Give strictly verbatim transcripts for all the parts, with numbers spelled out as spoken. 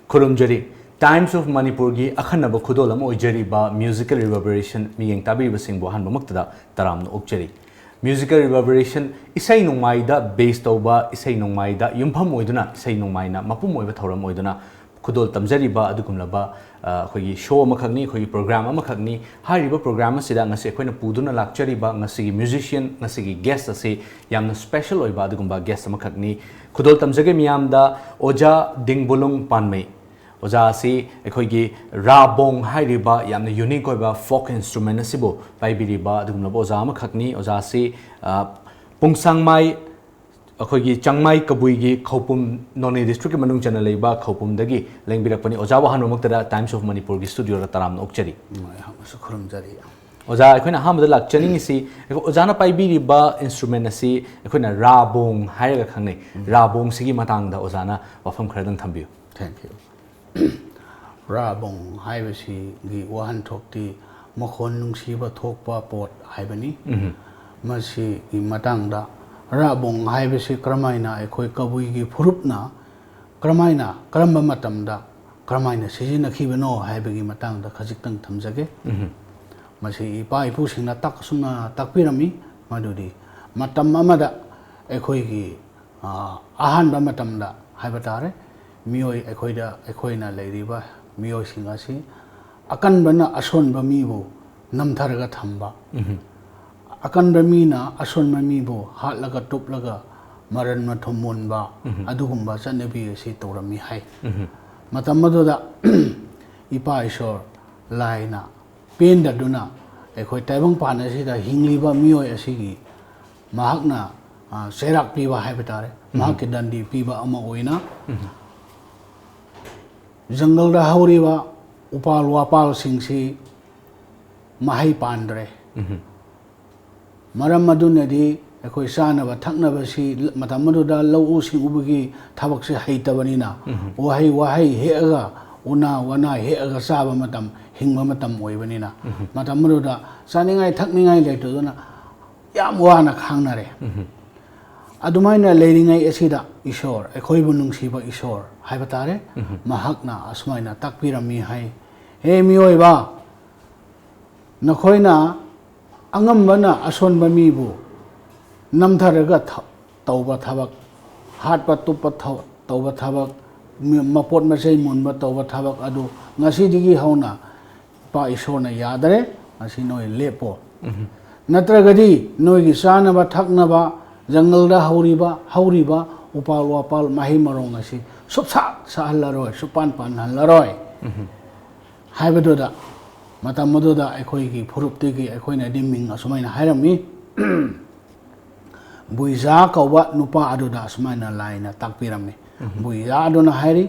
ꯈꯨꯔꯨꯝꯖꯔꯤ꯫ Times of Manipurꯒꯤ ꯑꯈꯟꯅꯕ ꯈꯨꯗꯣꯜ ꯑꯃ ꯑꯣꯏꯖꯔꯤꯕ Musical Reverberation ꯃꯤꯠꯌꯦꯡ ꯇꯥꯕꯤꯔꯤꯕꯁꯤꯡꯕꯨ ꯑꯍꯥꯟꯕꯃꯛꯇꯗ ꯇꯔꯥꯝꯅ ꯑꯣꯛꯆꯔꯤ꯫ Musical Reverberation ꯏꯁꯩ ꯅꯣꯡꯃꯥꯏꯗ base ꯇꯧꯕ, ꯏꯁꯩ ꯅꯣꯡꯃꯥꯏꯗ ꯌꯨꯝꯐꯝ ꯑꯣꯏꯗꯨꯅ, ꯏꯁꯩ ꯅꯣꯡꯃꯥꯏꯅ ꯃꯄꯨꯝ ꯑꯣꯏꯕ ꯊꯧꯔꯝ ꯑꯣꯏꯗꯨꯅ ꯈꯨꯗꯣꯜ ꯇꯝꯖꯔꯤꯕ ꯑꯗꯨꯒꯨꯝꯂꯕ, ꯑ, ꯑꯩꯈꯣꯏꯒꯤ show ꯑꯃꯈꯛꯅꯤ, ꯑꯩꯈꯣꯏꯒꯤ program ꯑꯃꯈꯛꯅꯤ꯫ ꯍꯥꯏꯔꯤꯕ program ꯑꯁꯤꯗ ꯉꯁꯤ ꯑꯩꯈꯣꯏꯅ ꯄꯨꯗꯨꯅ ꯂꯥꯛꯆꯔꯤꯕ ꯉꯁꯤꯒꯤ musician, ꯉꯁꯤꯒꯤ guest ꯑꯁꯤ ꯌꯥꯝꯅ special ꯑꯣꯏꯕ ꯑꯗꯨꯒꯨꯝꯕ guest ꯑꯃꯈꯛꯅꯤ꯫ ꯈꯨꯗꯣꯜ ꯇꯝꯖꯒꯦ ꯃꯤꯌꯥꯝꯗ ꯑꯣꯖꯥ ꯗꯤꯡꯕꯨꯂꯨꯡ ꯄꯥꯟꯃꯩ꯫ ꯑꯣꯖꯥ ꯑꯁꯤ ꯑꯩꯈꯣꯏꯒꯤ ꯔꯥꯕꯣꯡ ꯍꯥꯏꯔꯤꯕ ꯌꯥꯝꯅ unique ꯑꯣꯏꯕ folk instrument ꯑꯁꯤꯕꯨ ꯄꯥꯏꯕꯤꯔꯤꯕ ꯑꯗꯨꯒꯨꯝꯂꯕ ꯑꯣꯖꯥ ꯑꯃꯈꯛꯅꯤ꯫ ꯑꯣꯖꯥ ꯑꯁꯤ, ꯑ, ꯄꯨꯡꯁꯥꯡꯃꯥꯏ, ꯑꯩꯈꯣꯏꯒꯤ ꯆꯥꯡꯃꯥꯏ ꯀꯕꯨꯏꯒꯤ ꯈꯧꯄꯨꯝ, ꯅꯣꯅꯦ districtꯀꯤ ꯃꯅꯨꯡ ꯆꯟꯅ ꯂꯩꯕ ꯈꯧꯄꯨꯝꯗꯒꯤ ꯂꯦꯡꯕꯤꯔꯛꯄꯅꯤ꯫ ꯑꯣꯖꯥꯕꯨ ꯑꯍꯥꯟꯕꯃꯛꯇꯗ Times of Manipurꯒꯤ studioꯗ ꯇꯔꯥꯝꯅ ꯑꯣꯛꯆꯔꯤ꯫ ꯎꯝ, ꯑꯩꯍꯥꯛꯅꯁꯨ ꯈꯨꯔꯨꯝꯖꯔꯤ꯫ ꯑꯣꯖꯥ, ꯑꯩꯈꯣꯏꯅ ꯑꯍꯥꯟꯕꯗ ꯂꯥꯛꯆꯅꯤꯡꯉꯤꯁꯤ, ꯑꯩꯈꯣꯏ ꯑꯣꯖꯥꯅ ꯄꯥꯏꯕꯤꯔꯤꯕ instrument ꯑꯁꯤ ꯑꯩꯈꯣꯏꯅ ꯔꯥꯕꯣꯡ ꯍꯥꯏꯔꯒ ꯈꯪꯅꯩ꯫ ꯎꯝ꯫ ꯔꯥꯕꯣꯡꯁꯤꯒꯤ ꯃꯇꯥꯡꯗ ꯑꯣꯖꯥꯅ ꯋꯥꯐꯝ ꯈꯔꯗꯪ ꯊꯝꯕꯤꯌꯨ꯫ Thank you꯫ ꯔꯥꯕꯣꯡ ꯍꯥꯏꯕꯁꯤꯒꯤ ꯋꯥꯍꯟꯊꯣꯛꯇꯤ ꯃꯈꯣꯟ ꯅꯨꯡꯁꯤꯕ ꯊꯣꯛꯄ ꯄꯣꯠ ꯍꯥꯏꯕꯅꯤ꯫ ꯎꯝ꯫ ꯃꯁꯤꯒꯤ ꯃꯇꯥꯡꯗ ꯔꯥꯕꯣꯡ ꯍꯥꯏꯕꯁꯤ ꯀꯔꯝꯍꯥꯏꯅ ꯑꯩꯈꯣꯏ ꯀꯕꯨꯏꯒꯤ ꯐꯨꯔꯨꯞꯅ ꯀꯔꯝꯍꯥꯏꯅ, ꯀꯔꯝꯕ ꯃꯇꯝꯗ ꯀꯔꯝꯍꯥꯏꯅ ꯁꯤꯖꯤꯟꯅꯈꯤꯕꯅꯣ ꯍꯥꯏꯕꯒꯤ ꯃꯇꯥꯡꯗ ꯈꯖꯤꯛꯇꯪ ꯊꯝꯖꯒꯦ꯫ ꯎꯝ꯫ ꯃꯁꯤ ꯏꯄꯥ ꯏꯄꯨꯁꯤꯡꯅ ꯇꯥꯛ-, ꯑꯁꯨꯝꯅ ꯇꯥꯛꯄꯤꯔꯝꯃꯤ꯫ ꯃꯗꯨꯗꯤ ꯃꯇꯝ ꯑꯃꯗ ꯑꯩꯈꯣꯏꯒꯤ, ꯑ, ꯑꯍꯥꯟꯕ ꯃꯇꯝꯗ ꯍꯥꯏꯕ ꯇꯥꯔꯦ, ꯃꯤꯑꯣꯏ ꯑꯩꯈꯣꯏꯗ, ꯑꯩꯈꯣꯏꯅ ꯂꯩꯔꯤꯕ ꯃꯤꯑꯣꯏꯁꯤꯡ ꯑꯁꯤ ꯑꯀꯟꯕꯅ ꯑꯁꯣꯟꯕ ꯃꯤꯕꯨ ꯅꯝꯊꯔꯒ ꯊꯝꯕ, ꯎꯝ꯫ ꯑꯀꯟꯕ ꯃꯤꯅ ꯑꯁꯣꯟꯕ ꯃꯤꯕꯨ ꯍꯥꯠꯂꯒ ꯇꯨꯞꯂꯒ ꯃꯔꯟ ꯃꯊꯨꯝ ꯃꯨꯟꯕ, ꯎꯝ꯫ ꯑꯗꯨꯒꯨꯝꯕ ꯆꯠꯅꯕꯤ ꯑꯁꯤ ꯇꯧꯔꯝꯃꯤ ꯍꯥꯏ꯫ ꯎꯝ꯫ ꯃꯇꯝ ꯑꯗꯨꯗ ꯏꯄꯥ ꯏꯁꯣꯔ ꯂꯥꯏꯅ ꯄꯦꯟꯗꯗꯨꯅ ꯑꯩꯈꯣꯏ ꯇꯥꯏꯕꯪꯄꯥꯟ ꯑꯁꯤꯗ ꯍꯤꯡꯂꯤꯕ ꯃꯤꯑꯣꯏ ꯑꯁꯤꯒꯤ ꯃꯍꯥꯛꯅ, ꯑ, ꯆꯩꯔꯥꯛ ꯄꯤꯕ ꯍꯥꯏꯕ ꯇꯥꯔꯦ, ꯎꯝ꯫ ꯃꯍꯥꯛꯀꯤ ꯗꯟꯗꯤ ꯄꯤꯕ ꯑꯃ ꯑꯣꯏꯅ, ꯎꯝ꯫ ꯖꯪꯒꯜꯗ ꯍꯧꯔꯤꯕ ꯎꯄꯥꯜ ꯋꯥꯄꯥꯜꯁꯤꯡꯁꯤ ꯃꯍꯩ ꯄꯥꯟꯗ꯭ꯔꯦ꯫ ꯎꯝ꯫ ꯃꯔꯝ ꯑꯗꯨꯅꯗꯤ ꯑꯩꯈꯣꯏ ꯆꯥꯅꯕ ꯊꯛꯅꯕꯁꯤ ꯃꯇꯝ ꯑꯗꯨꯗ ꯂꯧꯎ ꯁꯤꯡꯎꯕꯒꯤ ꯊꯕꯛꯁꯦ ꯍꯩꯇꯕꯅꯤꯅ, ꯎꯝ꯫ ꯎꯍꯩ ꯋꯥꯍꯩ ꯍꯦꯛꯑꯒ, ꯎꯅꯥ ꯋꯥꯅꯥ ꯍꯦꯛꯑꯒ ꯆꯥꯕ ꯃꯇꯝ, ꯍꯤꯡꯕ ꯃꯇꯝ ꯑꯣꯏꯕꯅꯤꯅ, ꯎꯝ꯫ ꯃꯇꯝ ꯑꯗꯨꯗ ꯆꯥꯅꯤꯡꯉꯥꯏ ꯊꯛꯅꯤꯡꯉꯥꯏ ꯂꯩꯇꯗꯨꯅ ꯌꯥꯝ ꯋꯥꯅ ꯈꯥꯡꯅꯔꯦ꯫ ꯎꯝ꯫ ꯑꯗꯨꯃꯥꯏꯅ ꯂꯩꯔꯤꯉꯩ ꯑꯁꯤꯗ ꯏꯁꯣꯔ, ꯑꯩꯈꯣꯏꯕꯨ ꯅꯨꯡꯁꯤꯕ ꯏꯁꯣꯔ ꯍꯥꯏꯕ ꯇꯥꯔꯦ, ꯃꯍꯥꯛꯅ ꯑꯁꯨꯃꯥꯏꯅ ꯇꯥꯛꯄꯤꯔꯝꯃꯤ ꯍꯥꯏ, "ꯍꯦ ꯃꯤꯑꯣꯏꯕ, ꯅꯈꯣꯏꯅ ꯑꯉꯝꯕꯅ ꯑꯁꯣꯟꯕ ꯃꯤꯕꯨ ꯅꯝꯊꯔꯒ ꯊ-, ꯇꯧꯕ ꯊꯕꯛ, ꯍꯥꯠꯄ ꯇꯨꯞꯄ ꯊ-, ꯇꯧꯕ ꯊꯕꯛ, ꯃꯤ-, ꯃꯄꯣꯠ ꯃꯆꯩ ꯃꯨꯟꯕ ꯇꯧꯕ ꯊꯕꯛ ꯑꯗꯨ ꯉꯁꯤꯗꯒꯤ ꯍꯧꯅ ꯏꯄꯥ ꯏꯁꯣꯔꯅ ꯌꯥꯗꯔꯦ, ꯉꯁꯤ ꯅꯣꯏ ꯂꯦꯞꯄꯣ꯫ ꯅꯠꯇ꯭ꯔꯒꯗꯤ ꯅꯣꯏꯒꯤ ꯆꯥꯅꯕ ꯊꯛꯅꯕ, ꯖꯪꯒꯜꯗ ꯍꯧꯔꯤꯕ, ꯍꯧꯔꯤꯕ ꯎꯄꯥꯜ ꯋꯥꯄꯥꯜ ꯃꯍꯩ ꯃꯔꯣꯡ ꯑꯁꯤ ꯁꯨꯞꯁꯥꯠ ꯁꯥꯍꯜꯂꯔꯣꯏ, ꯁꯨꯞꯄꯥꯟ ꯄꯥꯟꯍꯜꯂꯔꯣꯏ" ꯍꯥꯏꯕꯗꯨꯗ, ꯃꯇꯝ ꯑꯗꯨꯗ ꯑꯩꯈꯣꯏꯒꯤ ꯐꯨꯔꯨꯞꯇꯒꯤ ꯑꯩꯈꯣꯏꯅꯗꯤ ꯃꯤꯡ ꯑꯁꯨꯃꯥꯏꯅ ꯍꯥꯏꯔꯝꯃꯤ, ꯕꯨꯏꯖꯥ ꯀꯧꯕ ꯅꯨꯄꯥ ꯑꯗꯨꯗ ꯑꯁꯨꯃꯥꯏꯅ ꯂꯥꯏꯅ ꯇꯥꯛꯄꯤꯔꯝꯃꯤ꯫ ꯕꯨꯏꯖꯥ ꯑꯗꯨꯅ ꯍꯥꯏꯔꯤ,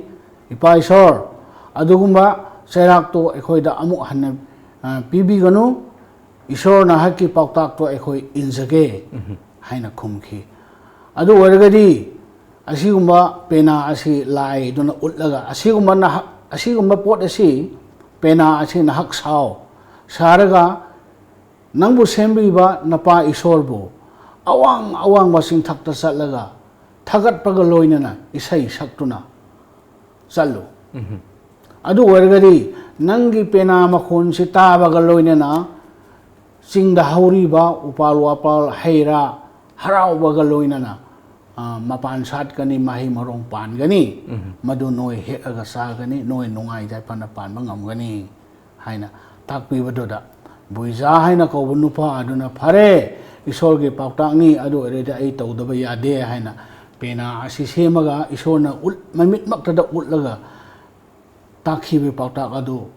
"ꯏꯄꯥ ꯏꯁꯣꯔ, ꯑꯗꯨꯒꯨꯝꯕ ꯆꯩꯔꯥꯛꯇꯣ ꯑꯩꯈꯣꯏꯗ ꯑꯃꯨꯛ ꯍꯟꯅ, ꯑ, ꯄꯤꯕꯤꯒꯅꯨ꯫ ꯏꯁꯣꯔ ꯅꯍꯥꯛꯀꯤ ꯄꯥꯎꯇꯥꯛꯇꯣ ꯑꯩꯈꯣꯏ ꯏꯟꯖꯒꯦ" ꯍꯥꯏꯅ ꯈꯨꯝꯈꯤ꯫ ꯑꯗꯨ ꯑꯣꯏꯔꯒꯗꯤ ꯑꯁꯤꯒꯨꯝꯕ ꯄꯦꯅꯥ ꯑꯁꯤ ꯂꯥꯏꯗꯨꯅ ꯎꯠꯂꯒ, "ꯑꯁꯤꯒꯨꯝꯕ ꯅꯍꯥꯛ, ꯑꯁꯤꯒꯨꯝꯕ ꯄꯣꯠ ꯑꯁꯤ, ꯄꯦꯅꯥ ꯑꯁꯤ ꯅꯍꯥꯛ ꯁꯥꯎ, ꯁꯥꯔꯒ ꯅꯪꯕꯨ ꯁꯦꯝꯕꯤꯕ ꯅꯄꯥ ꯏꯁꯣꯔꯕꯨ ꯑꯋꯥꯡ ꯑꯋꯥꯡꯕ ꯆꯤꯡꯊꯛꯇ ꯆꯠꯂꯒ ꯊꯥꯒꯠꯄꯒ ꯂꯣꯏꯅꯅ ꯏꯁꯩ ꯁꯛꯇꯨꯅ ꯆꯠꯂꯨ꯫ ꯑꯗꯨ ꯑꯣꯏꯔꯒꯗꯤ ꯅꯪꯒꯤ ꯄꯦꯅꯥ ꯃꯈꯣꯟꯁꯤ ꯇꯥꯕꯒ ꯂꯣꯏꯅꯅ ꯆꯤꯡꯗ ꯍꯧꯔꯤꯕ ꯎꯄꯥꯜ ꯋꯥꯄꯥꯜ, ꯍꯩ ꯔꯥ ꯍꯔꯥꯎꯕꯒ ꯂꯣꯏꯅꯅ, ꯑ, ꯃꯄꯥꯟ ꯁꯥꯠꯀꯅꯤ, ꯃꯍꯩ ꯃꯔꯣꯡ ꯄꯥꯟꯒꯅꯤ꯫ ꯃꯗꯨ ꯅꯣꯏ ꯍꯦꯛꯑꯒ ꯆꯥꯒꯅꯤ, ꯅꯣꯏ ꯅꯨꯡꯉꯥꯏ ꯌꯥꯏꯐꯅ ꯄꯥꯟꯕ ꯉꯝꯒꯅꯤ" ꯍꯥꯏꯅ ꯇꯥꯛꯄꯤꯕꯗꯨꯗ, ꯕꯨꯏꯖꯥ ꯍꯥꯏꯅ ꯀꯧꯕ ꯅꯨꯄꯥ ꯑꯗꯨꯅ, "ꯐꯔꯦ, ꯏꯁꯣꯔꯒꯤ ꯄꯥꯎꯇꯥꯛꯅꯤ, ꯑꯗꯨ ꯑꯣꯏꯔꯗꯤ ꯑꯩ ꯇꯧꯗꯕ ꯌꯥꯗꯦ" ꯍꯥꯏꯅ ꯄꯦꯅꯥ ꯑꯁꯤ ꯁꯦꯝꯃꯒ, ꯏꯁꯣꯔꯅ ꯎꯠ-, ꯃꯃꯤꯠꯃꯛꯇꯗ ꯎꯠꯂꯒ ꯇꯥꯛꯈꯤꯕ ꯄꯥꯎꯇꯥꯛ ꯑꯗꯨ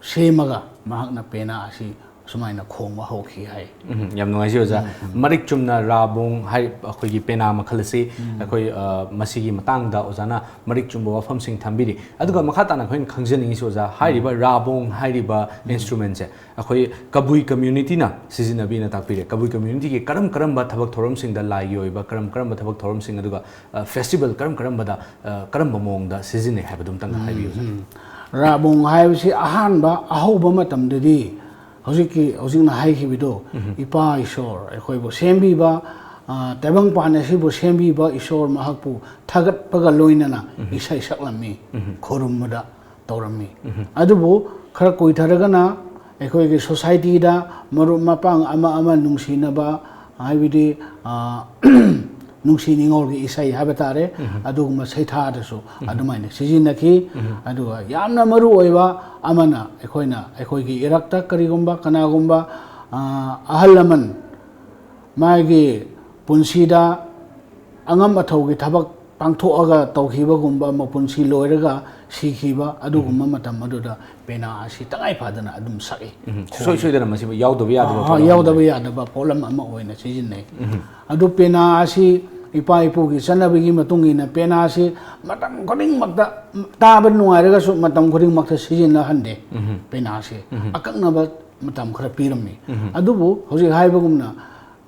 ꯁꯦꯝꯃꯒ ꯃꯍꯥꯛꯅ ꯄꯦꯅꯥ ꯑꯁꯤ ꯁꯨꯃꯥꯏꯅ ꯈꯣꯡꯕ ꯍꯧꯈꯤ ꯍꯥꯏ꯫ ꯎꯝ, ꯌꯥꯝ ꯅꯨꯡꯉꯥꯏꯖꯩ ꯑꯣꯖꯥ꯫ ꯎꯝ, ꯎꯝ꯫ ꯃꯔꯤꯛ ꯆꯨꯝꯅ ꯔꯥꯕꯣꯡ ꯍꯥꯏ-, ꯑꯩꯈꯣꯏꯒꯤ ꯄꯦꯅꯥ ꯃꯈꯜ ꯑꯁꯤ ꯎꯝ꯫ ꯑꯩꯈꯣꯏ, ꯑ, ꯃꯁꯤꯒꯤ ꯃꯇꯥꯡꯗ ꯑꯣꯖꯥꯅ ꯃꯔꯤꯛ ꯆꯨꯝꯕ ꯋꯥꯐꯝꯁꯤꯡ ꯊꯝꯕꯤꯔꯤ꯫ ꯑꯗꯨꯒ ꯃꯈꯥ ꯇꯥꯅ ꯑꯩꯈꯣꯏꯅ ꯈꯪꯖꯅꯤꯡꯉꯤꯁꯤ ꯑꯣꯖꯥ, ꯍꯥꯏꯔꯤꯕ ꯎꯝ꯫ ꯔꯥꯕꯣꯡ ꯍꯥꯏꯔꯤꯕ ꯎꯝ꯫ instrumentꯁꯦ ꯑꯩꯈꯣꯏ ꯀꯕꯨꯏ communityꯅ ꯁꯤꯖꯤꯟꯅꯕꯤꯅ ꯇꯥꯛꯄꯤꯔꯦ꯫ ꯀꯕꯨꯏ communityꯒꯤ ꯀꯔꯝ ꯀꯔꯝꯕ ꯊꯕꯛ ꯊꯧꯔꯝꯁꯤꯡꯗ ꯂꯥꯏꯒꯤ ꯑꯣꯏꯕ ꯀꯔꯝ ꯀꯔꯝꯕ ꯊꯕꯛ ꯊꯧꯔꯝꯁꯤꯡ, ꯑꯗꯨꯒ, ꯑ, festival ꯀꯔꯝ ꯀꯔꯝꯕꯗ, ꯑ, ꯀꯔꯝꯕ ꯃꯑꯣꯡꯗ ꯁꯤꯖꯤꯟꯅꯩ ꯍꯥꯏꯕꯗꯨ ꯑꯝꯇꯪꯒ ꯍꯥꯏꯕꯤꯌꯨ, ꯁꯥꯔ꯫ ꯎꯝ, ꯎꯝ꯫ ꯔꯥꯕꯣꯡ ꯍꯥꯏꯕꯁꯤ ꯑꯍꯥꯟꯕ ꯑꯍꯧꯕ ꯃꯇꯝꯗꯗꯤ ꯍꯧꯖꯤꯛꯀꯤ, ꯍꯧꯖꯤꯛꯅ ꯍꯥꯏꯈꯤꯕꯗꯣ, ꯎꯝ꯫ ꯏꯄꯥ ꯏꯁꯣꯔ ꯑꯩꯈꯣꯏꯕꯨ ꯁꯦꯝꯕꯤꯕ, ꯑ, ꯇꯥꯏꯕꯪꯄꯥꯟ ꯑꯁꯤꯕꯨ ꯁꯦꯝꯕꯤꯕ ꯏꯁꯣꯔ ꯃꯍꯥꯛꯄꯨ ꯊꯥꯒꯠꯄꯒ ꯂꯣꯏꯅꯅ ꯏꯁꯩ ꯁꯛꯂꯝꯃꯤ, ꯈꯨꯔꯨꯝꯕꯗ ꯇꯧꯔꯝꯃꯤ꯫ ꯑꯗꯨꯕꯨ ꯈꯔ ꯀꯨꯏꯊꯔꯒꯅ ꯑꯩꯈꯣꯏꯒꯤ society ꯗ ꯃꯔꯨꯞ ꯃꯄꯥꯡ ꯑꯃ ꯑꯃ ꯅꯨꯡꯁꯤꯅꯕ, ꯍꯥꯏꯕꯗꯤ, ꯑ, ꯅꯨꯡꯁꯤ ꯅꯤꯉꯣꯜꯒꯤ ꯏꯁꯩ ꯍꯥꯏꯕ ꯇꯥꯔꯦ, ꯑꯗꯨꯒꯨꯝꯕ ꯁꯩꯊꯥꯗꯁꯨ ꯑꯗꯨꯃꯥꯏꯅ ꯁꯤꯖꯤꯟꯅꯈꯤ꯫ ꯑꯗꯨꯒ ꯌꯥꯝꯅ ꯃꯔꯨ ꯑꯣꯏꯕ ꯑꯃꯅ, ꯑꯩꯈꯣꯏꯅ ꯑꯩꯈꯣꯏꯒꯤ ꯏꯔꯛꯇ ꯀꯔꯤꯒꯨꯝꯕ ꯀꯅꯥꯒꯨꯝꯕ, ꯑ, ꯑꯍꯜ ꯂꯃꯟ ꯃꯥꯒꯤ ꯄꯨꯟꯁꯤꯗ ꯑꯉꯝ ꯑꯊꯧꯒꯤ ꯊꯕꯛ ꯄꯥꯡꯊꯣꯛꯑꯒ ꯇꯧꯈꯤꯕꯒꯨꯝꯕ, ꯃꯄꯨꯟꯁꯤ ꯂꯣꯏꯔꯒ ꯁꯤꯈꯤꯕ ꯑꯗꯨꯒꯨꯝꯕ ꯃꯇꯝ ꯑꯗꯨꯗ ꯄꯦꯅꯥ ꯑꯁꯤ ꯇꯉꯥꯏ ꯐꯗꯅ ꯑꯗꯨꯝ ꯁꯛꯏ꯫ ꯎꯝ, ꯁꯨꯡꯁꯣꯏ ꯁꯣꯏꯗꯅ ꯃꯁꯤ ꯌꯥꯎꯗꯕ ꯌꯥꯗꯕ ꯑꯥ, ꯄꯣꯠ ꯑꯃꯅꯤ꯫ ꯌꯥꯎꯗꯕ ꯌꯥꯗꯕ ꯄꯣꯠꯂꯝ ꯑꯃ ꯑꯣꯏꯅ ꯁꯤꯖꯤꯟꯅꯩ꯫ ꯑꯗꯨ ꯄꯦꯅꯥ ꯑꯁꯤ ꯏꯄꯥ ꯏꯄꯨꯒꯤ ꯆꯠꯅꯕꯤꯒꯤ ꯃꯇꯨꯡ ꯏꯟꯅ ꯄꯦꯅꯥ ꯑꯁꯤ ꯃꯇꯝ ꯈꯨꯗꯤꯡꯃꯛꯇ, ꯇꯥꯕ ꯅꯨꯡꯉꯥꯏꯔꯒꯁꯨ ꯃꯇꯝ ꯈꯨꯗꯤꯡꯃꯛꯇ ꯁꯤꯖꯤꯟꯅꯍꯟꯗꯦ꯫ ꯄꯦꯅꯥ ꯑꯁꯤ ꯑꯀꯛꯅꯕ ꯃꯇꯝ ꯈꯔ ꯄꯤꯔꯝꯃꯤ꯫ ꯑꯗꯨꯕꯨ ꯍꯧꯖꯤꯛ ꯍꯥꯏꯕꯒꯨꯝꯅ,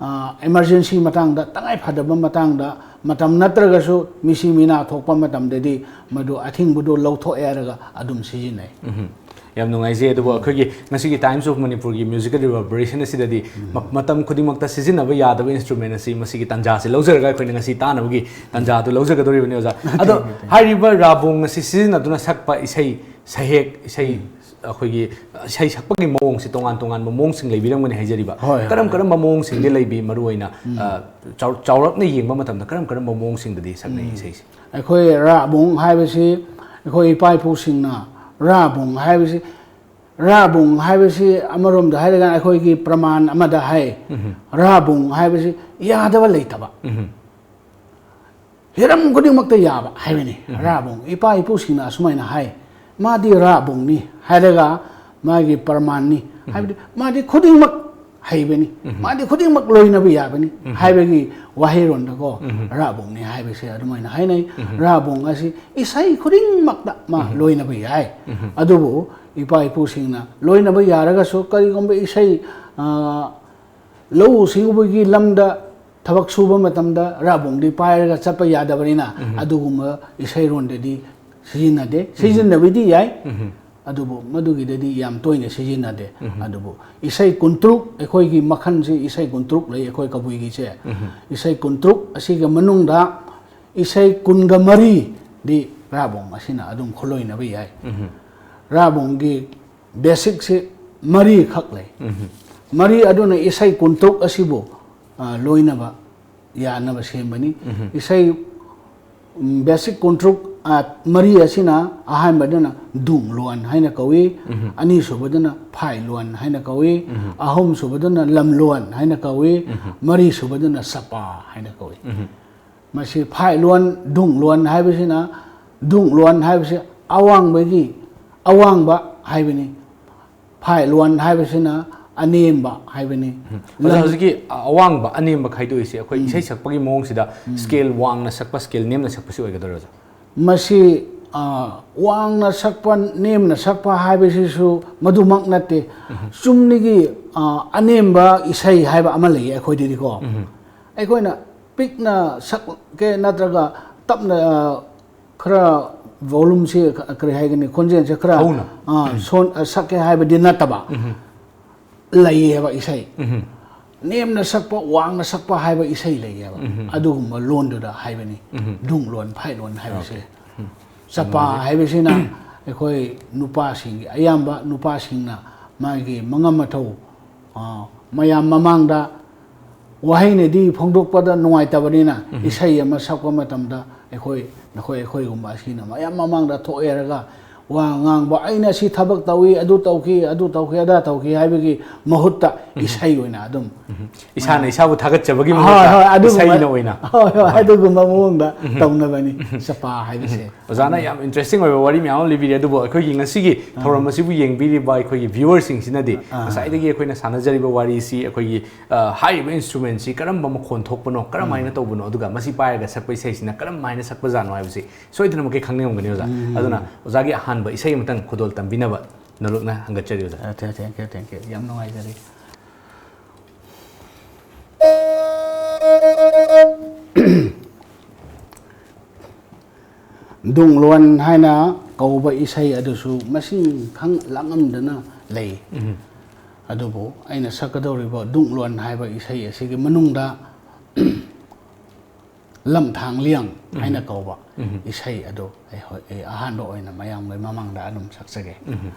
ꯑ, emergency ꯃꯇꯥꯡꯗ, ꯇꯉꯥꯏ ꯐꯗꯕ ꯃꯇꯥꯡꯗ, ꯃꯇꯝ ꯅꯠꯇ꯭ꯔꯒꯁꯨ ꯃꯤꯁꯤ ꯃꯤꯅꯥ ꯊꯣꯛꯄ ꯃꯇꯝꯗꯗꯤ ꯃꯗꯨ ꯑꯊꯤꯡꯕꯗꯨ ꯂꯧꯊꯣꯛꯑꯦ ꯍꯥꯏꯔꯒ ꯑꯗꯨꯝ ꯁꯤꯖꯤꯟꯅꯩ꯫ ꯎꯝ꯫ ꯌꯥꯝ ꯅꯨꯡꯉꯥꯏꯖꯩ꯫ ꯑꯗꯨꯕꯨ ꯑꯩꯈꯣꯏꯒꯤ ꯉꯁꯤꯒꯤ Times of Manipurꯒꯤ musical reverberation ꯑꯁꯤꯗꯗꯤ ꯃ-, ꯃꯇꯝ ꯈꯨꯗꯤꯡꯃꯛꯇ ꯁꯤꯖꯤꯟꯅꯕ ꯌꯥꯗꯕ instrument ꯑꯁꯤ ꯃꯁꯤꯒꯤ ꯇꯥꯟꯖꯥꯁꯤ ꯂꯧꯖꯔꯒ ꯑꯩꯈꯣꯏꯅ ꯉꯁꯤ ꯇꯥꯅꯕꯒꯤ ꯇꯥꯟꯖꯥꯗꯨ ꯂꯧꯖꯒꯗꯧꯔꯤꯕꯅꯤ, ꯑꯣꯖꯥ꯫ ꯑꯗꯣ ꯍꯥꯏꯔꯤꯕ ꯔꯥꯕꯣꯡ ꯑꯁꯤ ꯁꯤꯖꯤꯟꯅꯗꯨꯅ ꯁꯛꯄ ꯏꯁꯩ ꯁꯩꯍꯦꯛ, ꯏꯁꯩ, ꯑꯩꯈꯣꯏꯒꯤ ꯏꯁꯩ ꯁꯛꯄꯒꯤ ꯃꯑꯣꯡꯁꯤ ꯇꯣꯉꯥꯟ ꯇꯣꯉꯥꯟꯕ ꯃꯑꯣꯡꯁꯤꯡ ꯂꯩꯕꯤꯔꯝꯒꯅꯤ ꯍꯥꯏꯖꯔꯤꯕ꯫ ꯍꯣꯏ, ꯍꯣꯏ, ꯀꯔꯝ ꯍꯣꯏ꯫ ꯀꯔꯝꯕ ꯃꯑꯣꯡꯁꯤꯡꯗꯤ ꯂꯩꯕꯤ? ꯃꯔꯨꯑꯣꯏꯅ, ꯑ, ꯆꯥꯎ-, ꯆꯥꯎꯔꯞꯅ ꯌꯦꯡꯕ ꯃꯇꯝꯗ ꯀꯔꯝ ꯀꯔꯝꯕ ꯃꯑꯣꯡꯁꯤꯡꯗꯗꯤ ꯁꯛꯅꯩ ꯏꯁꯩꯁꯦ? ꯑꯩꯈꯣꯏ ꯔꯥꯕꯣꯡ ꯍꯥꯏꯕꯁꯤ, ꯑꯩꯈꯣꯏ ꯏꯄꯥ ꯏꯄꯨꯁꯤꯡꯅ ꯔꯥꯕꯣꯡ ꯍꯥꯏꯕꯁꯤ, ꯔꯥꯕꯣꯡ ꯍꯥꯏꯕꯁꯤ ꯑꯃꯔꯣꯝꯗ ꯍꯥꯏꯔꯒꯅ ꯑꯩꯈꯣꯏꯒꯤ ꯄ꯭ꯔꯃꯥꯟ ꯑꯃꯗ ꯍꯥꯏ, ꯔꯥꯕꯣꯡ ꯍꯥꯏꯕꯁꯤ ꯌꯥꯗꯕ ꯂꯩꯇꯕ꯫ ꯍꯤꯔꯝ ꯈꯨꯗꯤꯡꯃꯛꯇ ꯌꯥꯕ ꯍꯥꯏꯕꯅꯤ꯫ ꯔꯥꯕꯣꯡ, ꯏꯄꯥ ꯏꯄꯨꯁꯤꯡꯅ ꯑꯁꯨꯃꯥꯏꯅ ꯍꯥꯏ, "ꯃꯥꯗꯤ ꯔꯥꯕꯣꯡꯅꯤ" ꯍꯥꯏꯔꯒ ꯃꯥꯒꯤ ꯄ꯭ꯔꯃꯥꯟꯅꯤ, ꯍꯥꯏꯕꯗꯤ ꯃꯥꯗꯤ ꯈꯨꯗꯤꯡꯃꯛ ꯍꯩꯕꯅꯤ, ꯃꯥꯗꯤ ꯈꯨꯗꯤꯡꯃꯛ ꯂꯣꯏꯅꯕ ꯌꯥꯕꯅꯤ ꯍꯥꯏꯕꯒꯤ ꯋꯥꯍꯩꯔꯣꯟꯗꯀꯣ, ꯔꯥꯕꯣꯡꯅꯤ ꯍꯥꯏꯕꯁꯦ ꯑꯗꯨꯃꯥꯏꯅ ꯍꯥꯏꯅꯩ꯫ ꯔꯥꯕꯣꯡ ꯑꯁꯤ ꯏꯁꯩ ꯈꯨꯗꯤꯡꯃꯛꯇ ꯃꯥ ꯂꯣꯏꯅꯕ ꯌꯥꯏ꯫ ꯑꯗꯨꯕꯨ ꯏꯄꯥ ꯏꯄꯨꯁꯤꯡꯅ ꯂꯣꯏꯅꯕ ꯌꯥꯔꯒꯁꯨ ꯀꯔꯤꯒꯨꯝꯕ ꯏꯁꯩ, ꯑ, ꯂꯧꯎ ꯁꯤꯡꯎꯕꯒꯤ ꯂꯝꯗ ꯊꯕꯛ ꯁꯨꯕ ꯃꯇꯝꯗ ꯔꯥꯕꯣꯡꯗꯤ ꯄꯥꯏꯔꯒ ꯆꯠꯄ ꯌꯥꯗꯕꯅꯤꯅ ꯑꯗꯨꯒꯨꯝꯕ ꯏꯁꯩꯔꯣꯟꯗꯗꯤ ꯁꯤꯖꯤꯟꯅꯗꯦ꯫ ꯁꯤꯖꯤꯟꯅꯕꯗꯤ ꯌꯥꯏ꯫ ꯑꯗꯨꯕꯨ ꯃꯗꯨꯒꯤꯗꯗꯤ ꯌꯥꯝ ꯇꯣꯏꯅ ꯁꯤꯖꯤꯟꯅꯗꯦ꯫ ꯑꯗꯨꯕꯨ ꯏꯁꯩ ꯀꯨꯟꯇꯔꯨꯛ, ꯑꯩꯈꯣꯏꯒꯤ ꯃꯈꯜꯁꯦ ꯏꯁꯩ ꯀꯨꯟꯇꯔꯨꯛ ꯂꯩ ꯑꯩꯈꯣꯏ ꯀꯕꯨꯏꯒꯤꯁꯦ꯫ ꯏꯁꯩ ꯀꯨꯟꯇꯔꯨꯛ ꯑꯁꯤꯒꯤ ꯃꯅꯨꯡꯗ ꯏꯁꯩ ꯀꯨꯟꯒ ꯃꯔꯤꯗꯤ ꯔꯥꯕꯣꯡ ꯑꯁꯤꯅ ꯑꯗꯨꯝ ꯈꯨꯂꯣꯏꯅꯕ ꯌꯥꯏ꯫ ꯔꯥꯕꯣꯡꯒꯤ ꯕꯦꯁꯤꯛꯁꯤ ꯃꯔꯤꯈꯛ ꯂꯩ꯫ ꯃꯔꯤ ꯑꯗꯨꯅ ꯏꯁꯩ ꯀꯨꯟꯇꯔꯨꯛ ꯑꯁꯤꯕꯨ, ꯑ, ꯂꯣꯏꯅꯕ ꯌꯥꯅꯕ ꯁꯦꯝꯕꯅꯤ꯫ ꯏꯁꯩ, ꯎꯝ, ꯕꯦꯁꯤꯛ ꯀꯨꯟꯇꯔꯨꯛ, ꯑ, ꯃꯔꯤ ꯑꯁꯤꯅ ꯑꯍꯥꯟꯕꯗꯅ ꯗꯨꯡꯂꯣꯟ ꯍꯥꯏꯅ ꯀꯧꯏ, ꯑꯅꯤꯁꯨꯕꯗꯅ ꯐꯥꯏꯂꯣꯟ ꯍꯥꯏꯅ ꯀꯧꯏ, ꯑꯍꯨꯝꯁꯨꯕꯗꯅ ꯂꯝꯂꯣꯟ ꯍꯥꯏꯅ ꯀꯧꯏ, ꯃꯔꯤꯁꯨꯕꯗꯅ ꯆꯄꯥ ꯍꯥꯏꯅ ꯀꯧꯏ꯫ ꯃꯁꯤ ꯐꯥꯏꯂꯣꯟ, ꯗꯨꯡꯂꯣꯟ ꯍꯥꯏꯕꯁꯤꯅ, ꯗꯨꯡꯂꯣꯟ ꯍꯥꯏꯕꯁꯤ ꯑꯋꯥꯡꯕꯒꯤ, ꯑꯋꯥꯡꯕ ꯍꯥꯏꯕꯅꯤ꯫ ꯐꯥꯏꯂꯣꯟ ꯍꯥꯏꯕꯁꯤꯅ ꯑꯅꯦꯝꯕ ꯍꯥꯏꯕꯅꯤ꯫ ꯑꯣꯖꯥ, ꯂꯝ- ꯍꯧꯖꯤꯛꯀꯤ ꯑꯋꯥꯡꯕ ꯑꯅꯦꯝꯕ ꯈꯥꯏꯗꯣꯛꯏꯁꯦ ꯑꯩꯈꯣꯏ ꯏꯁꯩ ꯁꯛꯄꯒꯤ ꯃꯑꯣꯡꯁꯤꯗ ꯁ꯭ꯀꯦꯜ ꯋꯥꯡꯅ ꯁꯛꯄ, ꯁ꯭ꯀꯦꯜ ꯅꯦꯝꯅ ꯁꯛꯄꯁꯤ ꯑꯣꯏꯒꯗꯣꯏꯔꯣ, ꯑꯣꯖꯥ? ꯃꯁꯤ, ꯑ, ꯋꯥꯡꯅ ꯁꯛꯄ, ꯅꯦꯝꯅ ꯁꯛꯄ ꯍꯥꯏꯕꯁꯤꯁꯨ ꯃꯗꯨꯃꯛ ꯅꯠꯇꯦ꯫ ꯆꯨꯝꯅꯒꯤ, ꯑ, ꯑꯅꯦꯝꯕ ꯏꯁꯩ ꯍꯥꯏꯕ ꯑꯃ ꯂꯩꯌꯦ ꯑꯩꯈꯣꯏꯗꯗꯤꯀꯣ꯫ ꯑꯩꯈꯣꯏꯅ ꯄꯤꯛꯅ ꯁꯛꯀꯦ ꯅꯠꯇ꯭ꯔꯒ ꯇꯞꯅ, ꯑ, ꯈꯔ volumeꯁꯦ ꯀ-, ꯀꯔꯤ ꯍꯥꯏꯒꯅꯤ, ꯈꯣꯟꯖꯦꯜꯁꯦ ꯈꯔ, ꯍꯧꯅ꯫ ꯑ, ꯁꯣꯟ-, ꯑ, ꯁꯛꯀꯦ ꯍꯥꯏꯕꯗꯤ ꯅꯠꯇꯕ꯫ ꯂꯩꯌꯦꯕ ꯏꯁꯩ꯫ ꯅꯦꯝꯅ ꯁꯛꯄ, ꯋꯥꯡꯅ ꯁꯛꯄ ꯍꯥꯏꯕ ꯏꯁꯩ ꯂꯩꯌꯦꯕ꯫ ꯑꯗꯨꯒꯨꯝꯕ ꯂꯣꯟꯗꯨꯗ ꯍꯥꯏꯕꯅꯤ꯫ ꯗꯨꯡꯂꯣꯟ, ꯐꯥꯏꯂꯣꯟ ꯍꯥꯏꯕꯁꯦ꯫ ꯆꯄꯥ ꯍꯥꯏꯕꯁꯤꯅ ꯑꯩꯈꯣꯏ ꯅꯨꯄꯥꯁꯤꯡꯒꯤ, ꯑꯌꯥꯝꯕ ꯅꯨꯄꯥꯁꯤꯡꯅ ꯃꯥꯒꯤ ꯃꯉꯝ ꯃꯊꯧ, ꯑ, ꯃꯌꯥꯝ ꯃꯃꯥꯡꯗ ꯋꯥꯍꯩꯅꯗꯤ ꯐꯣꯡꯗꯣꯛꯄꯗ ꯅꯨꯡꯉꯥꯏꯇꯕꯅꯤꯅ, ꯏꯁꯩ ꯑꯃ ꯁꯛꯄ ꯃꯇꯝꯗ ꯑꯩꯈꯣꯏ, ꯅꯈꯣꯏ, ꯑꯩꯈꯣꯏꯒꯨꯝꯕ ꯑꯁꯤꯅ ꯃꯌꯥꯝ ꯃꯃꯥꯡꯗ ꯊꯣꯛꯑꯦꯔꯒ ꯋꯥ ꯉꯥꯡꯕ, "ꯑꯩꯅ ꯁꯤ ꯊꯕꯛ ꯇꯧꯏ, ꯑꯗꯨ ꯇꯧꯈꯤ, ꯑꯗꯨ ꯇꯧꯈꯤ, ꯑꯗꯥ ꯇꯧꯈꯤ" ꯍꯥꯏꯕꯒꯤ ꯃꯍꯨꯠꯇ ꯏꯁꯩ ꯑꯣꯏꯅ ꯑꯗꯨꯝ ꯏꯁꯥꯅ ꯏꯁꯥꯕꯨ ꯊꯥꯒꯠꯆꯕꯒꯤ ꯍꯣꯏ, ꯃꯍꯨꯠꯇ ꯍꯣꯏ, ꯑꯗꯨꯒꯨꯝꯕ, ꯏꯁꯩꯅ ꯑꯣꯏꯅ꯫ ꯍꯣꯏ, ꯍꯣꯏ, ꯑꯗꯨꯒꯨꯝꯕ ꯃꯑꯣꯡꯗ ꯇꯧꯅꯕꯅꯤ ꯆꯄꯥ ꯍꯥꯏꯕꯁꯦ꯫ ꯑꯣꯖꯥꯅ ꯌꯥꯝ interesting ꯑꯣꯏꯕ ꯋꯥꯔꯤ ꯃꯌꯥꯝ ꯑꯃ ꯂꯤꯕꯤꯔꯦ, ꯑꯗꯨꯕꯨ ꯑꯩꯈꯣꯏꯒꯤ ꯉꯁꯤꯒꯤ ꯊꯧꯔꯝ ꯑꯁꯤꯕꯨ ꯌꯦꯡꯕꯤꯔꯤꯕ ꯑꯩꯈꯣꯏꯒꯤ viewerꯁꯤꯡꯁꯤꯅꯗꯤ ꯉꯁꯥꯏꯗꯒꯤ ꯑꯩꯈꯣꯏꯅ ꯁꯥꯟꯅꯖꯔꯤꯕ ꯋꯥꯔꯤꯁꯤ, ꯑꯩꯈꯣꯏꯒꯤ, ꯑ, ꯍꯥꯏꯔꯤꯕ instrumentꯁꯤ ꯀꯔꯝꯕ ꯃꯈꯣꯟ ꯊꯣꯛꯄꯅꯣ, ꯀꯔꯝꯍꯥꯏꯅ ꯇꯧꯕꯅꯣ, ꯑꯗꯨꯒ ꯃꯁꯤ ꯄꯥꯏꯔꯒ ꯁꯛꯄ ꯏꯁꯩꯁꯤꯅ ꯀꯔꯝꯍꯥꯏꯅ ꯁꯛꯄꯖꯥꯠꯅꯣ ꯍꯥꯏꯕꯁꯤ ꯁꯣꯏꯗꯅꯃꯛꯀꯤ ꯈꯪꯅꯤꯡꯉꯝꯒꯅꯤ, ꯑꯣꯖꯥ꯫ ꯑꯗꯨꯅ ꯑꯣꯖꯥꯒꯤ ꯑꯍꯥꯟꯕ ꯏꯁꯩ ꯑꯃꯇꯪ ꯈꯨꯗꯣꯜ ꯇꯝꯕꯤꯅꯕ ꯅꯣꯂꯨꯛꯅ ꯍꯪꯒꯠꯆꯔꯤ, ꯑꯣꯖꯥ꯫ ꯑ, thank you, thank you, thank you꯫ ꯌꯥꯝ ꯅꯨꯡꯉꯥꯏꯖꯔꯦ꯫ ꯗꯨꯡꯂꯣꯟ ꯍꯥꯏꯅ ꯀꯧꯕ ꯏꯁꯩ ꯑꯗꯨꯁꯨ ꯃꯁꯤꯡ ꯈꯪ ꯂꯥꯛꯉꯝꯗꯅ ꯂꯩ꯫ ꯎꯝ꯫ ꯑꯗꯨꯕꯨ ꯑꯩꯅ ꯁꯛꯀꯗꯧꯔꯤꯕ ꯗꯨꯡꯂꯣꯟ ꯍꯥꯏꯕ ꯏꯁꯩ ꯑꯁꯤꯒꯤ ꯃꯅꯨꯡꯗ ꯂꯝꯊꯥꯡ ꯂꯤꯌꯥꯡ ꯍꯥꯏꯅ ꯎꯝ꯫ ꯀꯧꯕ ꯎꯝ꯫ ꯏꯁꯩ ꯑꯗꯨ ꯑꯩ ꯍꯣꯏ, ꯑꯩ ꯑꯍꯥꯟꯕ ꯑꯣꯏꯅ ꯃꯌꯥꯝꯒꯤ ꯃꯃꯥꯡꯗ ꯑꯗꯨꯝ ꯁꯛꯆꯒꯦ꯫ ꯎꯝ꯫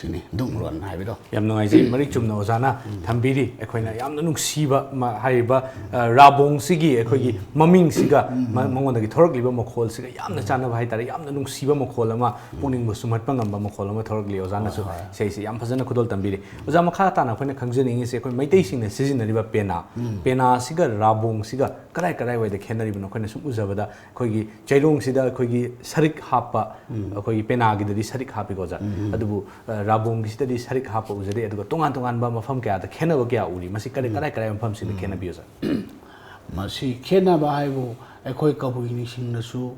ꯁꯤꯅꯤ ꯗꯨꯡꯔꯣꯟ ꯍꯥꯏꯕꯗꯣ꯫ ꯌꯥꯝ ꯅꯨꯡꯉꯥꯏꯖꯩ, ꯃꯔꯤꯛ ꯆꯨꯝꯅ ꯑꯣꯖꯥꯅ ꯊꯝꯕꯤꯔꯤ꯫ ꯑꯩꯈꯣꯏꯅ ꯌꯥꯝꯅ ꯅꯨꯡꯁꯤꯕ ꯃ- ꯍꯥꯏꯔꯤꯕ, ꯑ, ꯔꯥꯕꯣꯡꯁꯤꯒꯤ ꯑꯩꯈꯣꯏꯒꯤ ꯃꯃꯤꯡꯁꯤꯒ ꯃ- ꯃꯉꯣꯟꯗꯒꯤ ꯊꯣꯔꯛꯂꯤꯕ ꯃꯈꯣꯜꯁꯤꯒ ꯌꯥꯝꯅ ꯆꯥꯟꯅꯕ ꯍꯥꯏꯇꯥꯔꯦ꯫ ꯌꯥꯝꯅ ꯅꯨꯡꯁꯤꯕ ꯃꯈꯣꯜ ꯑꯃ, ꯄꯨꯛꯅꯤꯡꯕꯨ ꯁꯨꯝꯍꯠꯄ ꯉꯝꯕ ꯃꯈꯣꯜ ꯑꯃ ꯊꯣꯔꯛꯂꯤ꯫ ꯑꯣꯖꯥꯅꯁꯨ ꯏꯁꯩꯁꯦ ꯌꯥꯝ ꯐꯖꯅ ꯈꯨꯗꯣꯜ ꯇꯝꯕꯤꯔꯤ꯫ ꯑꯣꯖꯥ, ꯃꯈꯥ ꯇꯥꯅ ꯑꯩꯈꯣꯏꯅ ꯈꯪꯖꯅꯤꯡꯉꯤꯁꯦ ꯑꯩꯈꯣꯏ ꯃꯩꯇꯩꯁꯤꯡꯅ ꯁꯤꯖꯤꯟꯅꯔꯤꯕ ꯄꯦꯅꯥ, ꯄꯦꯅꯥꯁꯤꯒ ꯔꯥꯕꯣꯡꯁꯤꯒ ꯀꯗꯥꯏ ꯀꯗꯥꯏꯋꯥꯏꯗ ꯈꯦꯠꯅꯔꯤꯕꯅꯣ? ꯑꯩꯈꯣꯏꯅ ꯁꯨꯝ ꯎꯖꯕꯗ ꯑꯩꯈꯣꯏꯒꯤ ꯆꯩꯔꯣꯡꯁꯤꯗ ꯑꯩꯈꯣꯏꯒꯤ ꯁꯔꯤꯛ ꯍꯥꯞꯄ, ꯑꯩꯈꯣꯏꯒꯤ ꯄꯦꯅꯥꯒꯤꯗꯗꯤ ꯁꯔꯤꯛ ꯍꯥꯞꯄꯤꯀꯣ ꯑꯣꯖꯥ꯫ ꯑꯗꯨꯕꯨ, ꯑ, ꯔꯥꯕꯣꯡꯒꯤꯁꯤꯗꯗꯤ ꯁꯔꯤꯛ ꯍꯥꯞꯄ ꯎꯖꯗꯦ꯫ ꯑꯗꯨꯒ ꯇꯣꯉꯥꯟ ꯇꯣꯉꯥꯟꯕ ꯃꯐꯝ ꯀꯌꯥꯗ ꯈꯦꯠꯅꯕ ꯀꯌꯥ ꯎꯔꯤ꯫ ꯃꯁꯤ ꯀꯗꯥꯏ ꯀꯗꯥꯏ ꯀꯗꯥꯏ ꯃꯐꯝꯁꯤꯡꯗ ꯈꯦꯠꯅꯕꯤ ꯑꯣꯖꯥ? ꯃꯁꯤ ꯈꯦꯠꯅꯕ ꯍꯥꯏꯕꯨ ꯑꯩꯈꯣꯏ ꯀꯕꯨꯏꯁꯤꯡꯅꯁꯨ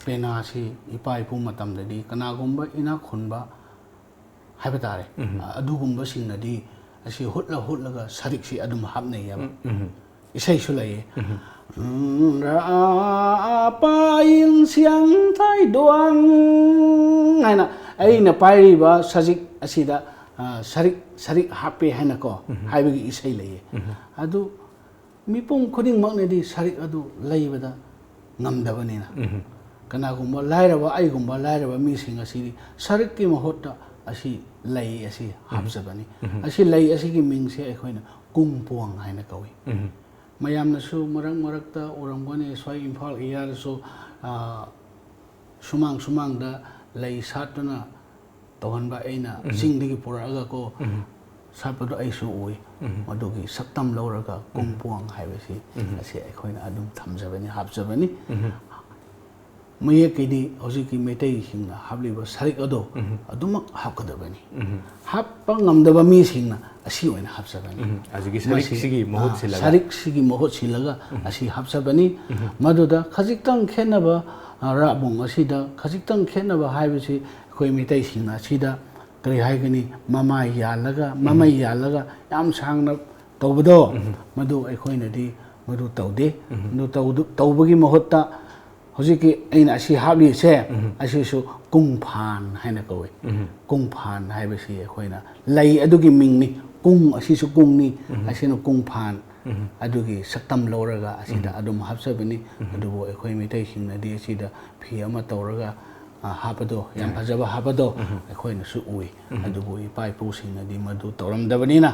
ꯄꯦꯅꯥꯁꯤ ꯏꯄꯥ ꯏꯄꯨ ꯃꯇꯝꯗꯗꯤ ꯀꯅꯥꯒꯨꯝꯕ ꯏꯅꯥꯛ ꯈꯨꯟꯕ ꯍꯥꯏꯕ ꯇꯥꯔꯦ, ꯑꯗꯨꯒꯨꯝꯕꯁꯤꯡꯅꯗꯤ ꯑꯁꯤ ꯍꯨꯠꯂ ꯍꯨꯠꯂꯒ ꯁꯔꯤꯛꯁꯤ ꯑꯗꯨꯝ ꯍꯥꯞꯅꯩꯌꯦꯕ꯫ ꯏꯁꯩꯁꯨ ꯂꯩꯌꯦ꯫ ꯎꯝ, ꯔꯥ ꯄꯥꯌꯤꯡ ꯁꯤꯌꯥꯡ ꯊꯥꯏꯗꯣꯡ ꯍꯥꯏꯅ ꯑꯩꯅ ꯄꯥꯏꯔꯤꯕ ꯁꯖꯤꯛ ꯑꯁꯤꯗ, ꯑ, ꯁꯔꯤꯛ, ꯁꯔꯤꯛ ꯍꯥꯞꯄꯦ ꯍꯥꯏꯅꯀꯣ ꯍꯥꯏꯕꯒꯤ ꯏꯁꯩ ꯂꯩꯌꯦ꯫ ꯑꯗꯨ ꯃꯤꯄꯨꯝ ꯈꯨꯗꯤꯡꯃꯛꯅꯗꯤ ꯁꯔꯤꯛ ꯑꯗꯨ ꯂꯩꯕꯗ ꯉꯝꯗꯕꯅꯤꯅ, ꯀꯅꯥꯒꯨꯝꯕ ꯂꯥꯏꯔꯕ, ꯑꯩꯒꯨꯝꯕ ꯂꯥꯏꯔꯕ ꯃꯤꯁꯤꯡ ꯑꯁꯤꯗꯤ ꯁꯔꯤꯛꯀꯤ ꯃꯍꯨꯠꯇ ꯑꯁꯤ ꯂꯩ ꯑꯁꯤ ꯍꯥꯞꯆꯕꯅꯤ꯫ ꯑꯁꯤ ꯂꯩ ꯑꯁꯤꯒꯤ ꯃꯤꯡꯁꯦ ꯑꯩꯈꯣꯏꯅ ꯀꯨꯡꯄꯣꯡ ꯍꯥꯏꯅ ꯀꯧꯏ꯫ ꯃꯌꯥꯝꯅꯁꯨ ꯃꯔꯛ ꯃꯔꯛꯇ ꯎꯔꯝꯒꯅꯤ, ꯁ꯭ꯋꯥꯏ ꯏꯝꯐꯥꯜ ꯑꯦꯔꯤꯌꯥꯗꯁꯨ, ꯑ, ꯁꯨꯃꯥꯡ ꯁꯨꯃꯥꯡꯗ ꯂꯩ ꯁꯥꯠꯇꯨꯅ ꯇꯧꯍꯟꯕ ꯑꯩꯅ ꯆꯤꯡꯗꯒꯤ ꯄꯨꯔꯛꯑꯒ ꯀꯣ ꯁꯥꯠꯄꯗꯣ ꯑꯩꯁꯨ ꯎꯏ꯫ ꯃꯗꯨꯒꯤ ꯁꯛꯇꯝ ꯂꯧꯔꯒ ꯀꯨꯡꯄꯣꯡ ꯍꯥꯏꯕꯁꯤ ꯑꯁꯤ ꯑꯩꯈꯣꯏꯅ ꯑꯗꯨꯝ ꯊꯝꯖꯕꯅꯤ, ꯍꯥꯞꯆꯕꯅꯤ꯫ ꯃꯌꯦꯛꯀꯤꯗꯤ ꯍꯧꯖꯤꯛꯀꯤ ꯃꯩꯇꯩꯁꯤꯡꯅ ꯍꯥꯞꯂꯤꯕ ꯁꯔꯤꯛ ꯑꯗꯣ ꯑꯗꯨꯃꯛ ꯍꯥꯞꯀꯗꯕꯅꯤ꯫ ꯍꯥꯞꯄ ꯉꯝꯗꯕ ꯃꯤꯁꯤꯡꯅ ꯑꯁꯤ ꯑꯣꯏꯅ ꯍꯥꯞꯆꯕꯅꯤ꯫ ꯎꯝ, ꯍꯧꯖꯤꯛꯀꯤ ꯃꯁꯤ, ꯁꯔꯤꯛꯁꯤꯒꯤ ꯃꯍꯨꯠ ꯑꯥ, ꯁꯤꯜꯂꯒ? ꯁꯔꯤꯛꯁꯤꯒꯤ ꯃꯍꯨꯠ ꯁꯤꯜꯂꯒ ꯑꯁꯤ ꯍꯥꯞꯆꯕꯅꯤ꯫ ꯃꯗꯨꯗ ꯈꯖꯤꯛꯇꯪ ꯈꯦꯠꯅꯕ, ꯑꯥ, ꯔꯥꯕꯣꯡ ꯑꯁꯤꯗ ꯈꯖꯤꯛꯇꯪ ꯈꯦꯠꯅꯕ ꯍꯥꯏꯕꯁꯤ ꯑꯩꯈꯣꯏ ꯃꯩꯇꯩꯁꯤꯡꯅ ꯑꯁꯤꯗ ꯀꯔꯤ ꯍꯥꯏꯒꯅꯤ, ꯃꯃꯥꯏ ꯌꯥꯜꯂꯒ, ꯃꯃꯩ ꯌꯥꯜꯂꯒ ꯌꯥꯝ ꯁꯥꯡꯅ ꯇꯧꯕꯗꯣ, ꯃꯗꯨ ꯑꯩꯈꯣꯏꯅꯗꯤ ꯃꯗꯨ ꯇꯧꯗꯦ꯫ ꯃꯗꯨ ꯇꯧꯗꯨ-, ꯇꯧꯕꯒꯤ ꯃꯍꯨꯠꯇ ꯍꯧꯖꯤꯛꯀꯤ ꯑꯩꯅ ꯑꯁꯤ ꯍꯥꯞꯂꯤꯁꯦ, ꯑꯁꯤꯁꯨ ꯀꯨꯡꯐꯥꯟ ꯍꯥꯏꯅ ꯀꯧꯏ꯫ ꯀꯨꯡꯐꯥꯟ ꯍꯥꯏꯕꯁꯤ ꯑꯩꯈꯣꯏꯅ ꯂꯩ ꯑꯗꯨꯒꯤ ꯃꯤꯡꯅꯤ꯫ ꯀꯨꯡ ꯑꯁꯤꯁꯨ ꯀꯨꯡꯅꯤ, ꯑꯁꯤꯅ ꯀꯨꯡꯐꯥꯟ꯫ ꯑꯗꯨꯒꯤ ꯁꯛꯇꯝ ꯂꯧꯔꯒ ꯑꯁꯤꯗ ꯑꯗꯨꯝ ꯍꯥꯞꯆꯕꯅꯤ꯫ ꯑꯗꯨꯕꯨ ꯑꯩꯈꯣꯏ ꯃꯩꯇꯩꯁꯤꯡꯅꯗꯤ ꯑꯁꯤꯗ ꯐꯤ ꯑꯃ ꯇꯧꯔꯒ, ꯍꯥꯞꯄꯗꯣ, ꯌꯥꯝ ꯐꯖꯕ ꯍꯥꯞꯄꯗꯣ ꯑꯩꯈꯣꯏꯅꯁꯨ ꯎꯏ꯫ ꯑꯗꯨꯕꯨ ꯏꯄꯥ ꯏꯄꯨꯁꯤꯡꯅꯗꯤ ꯃꯗꯨ ꯇꯧꯔꯝꯗꯕꯅꯤꯅ,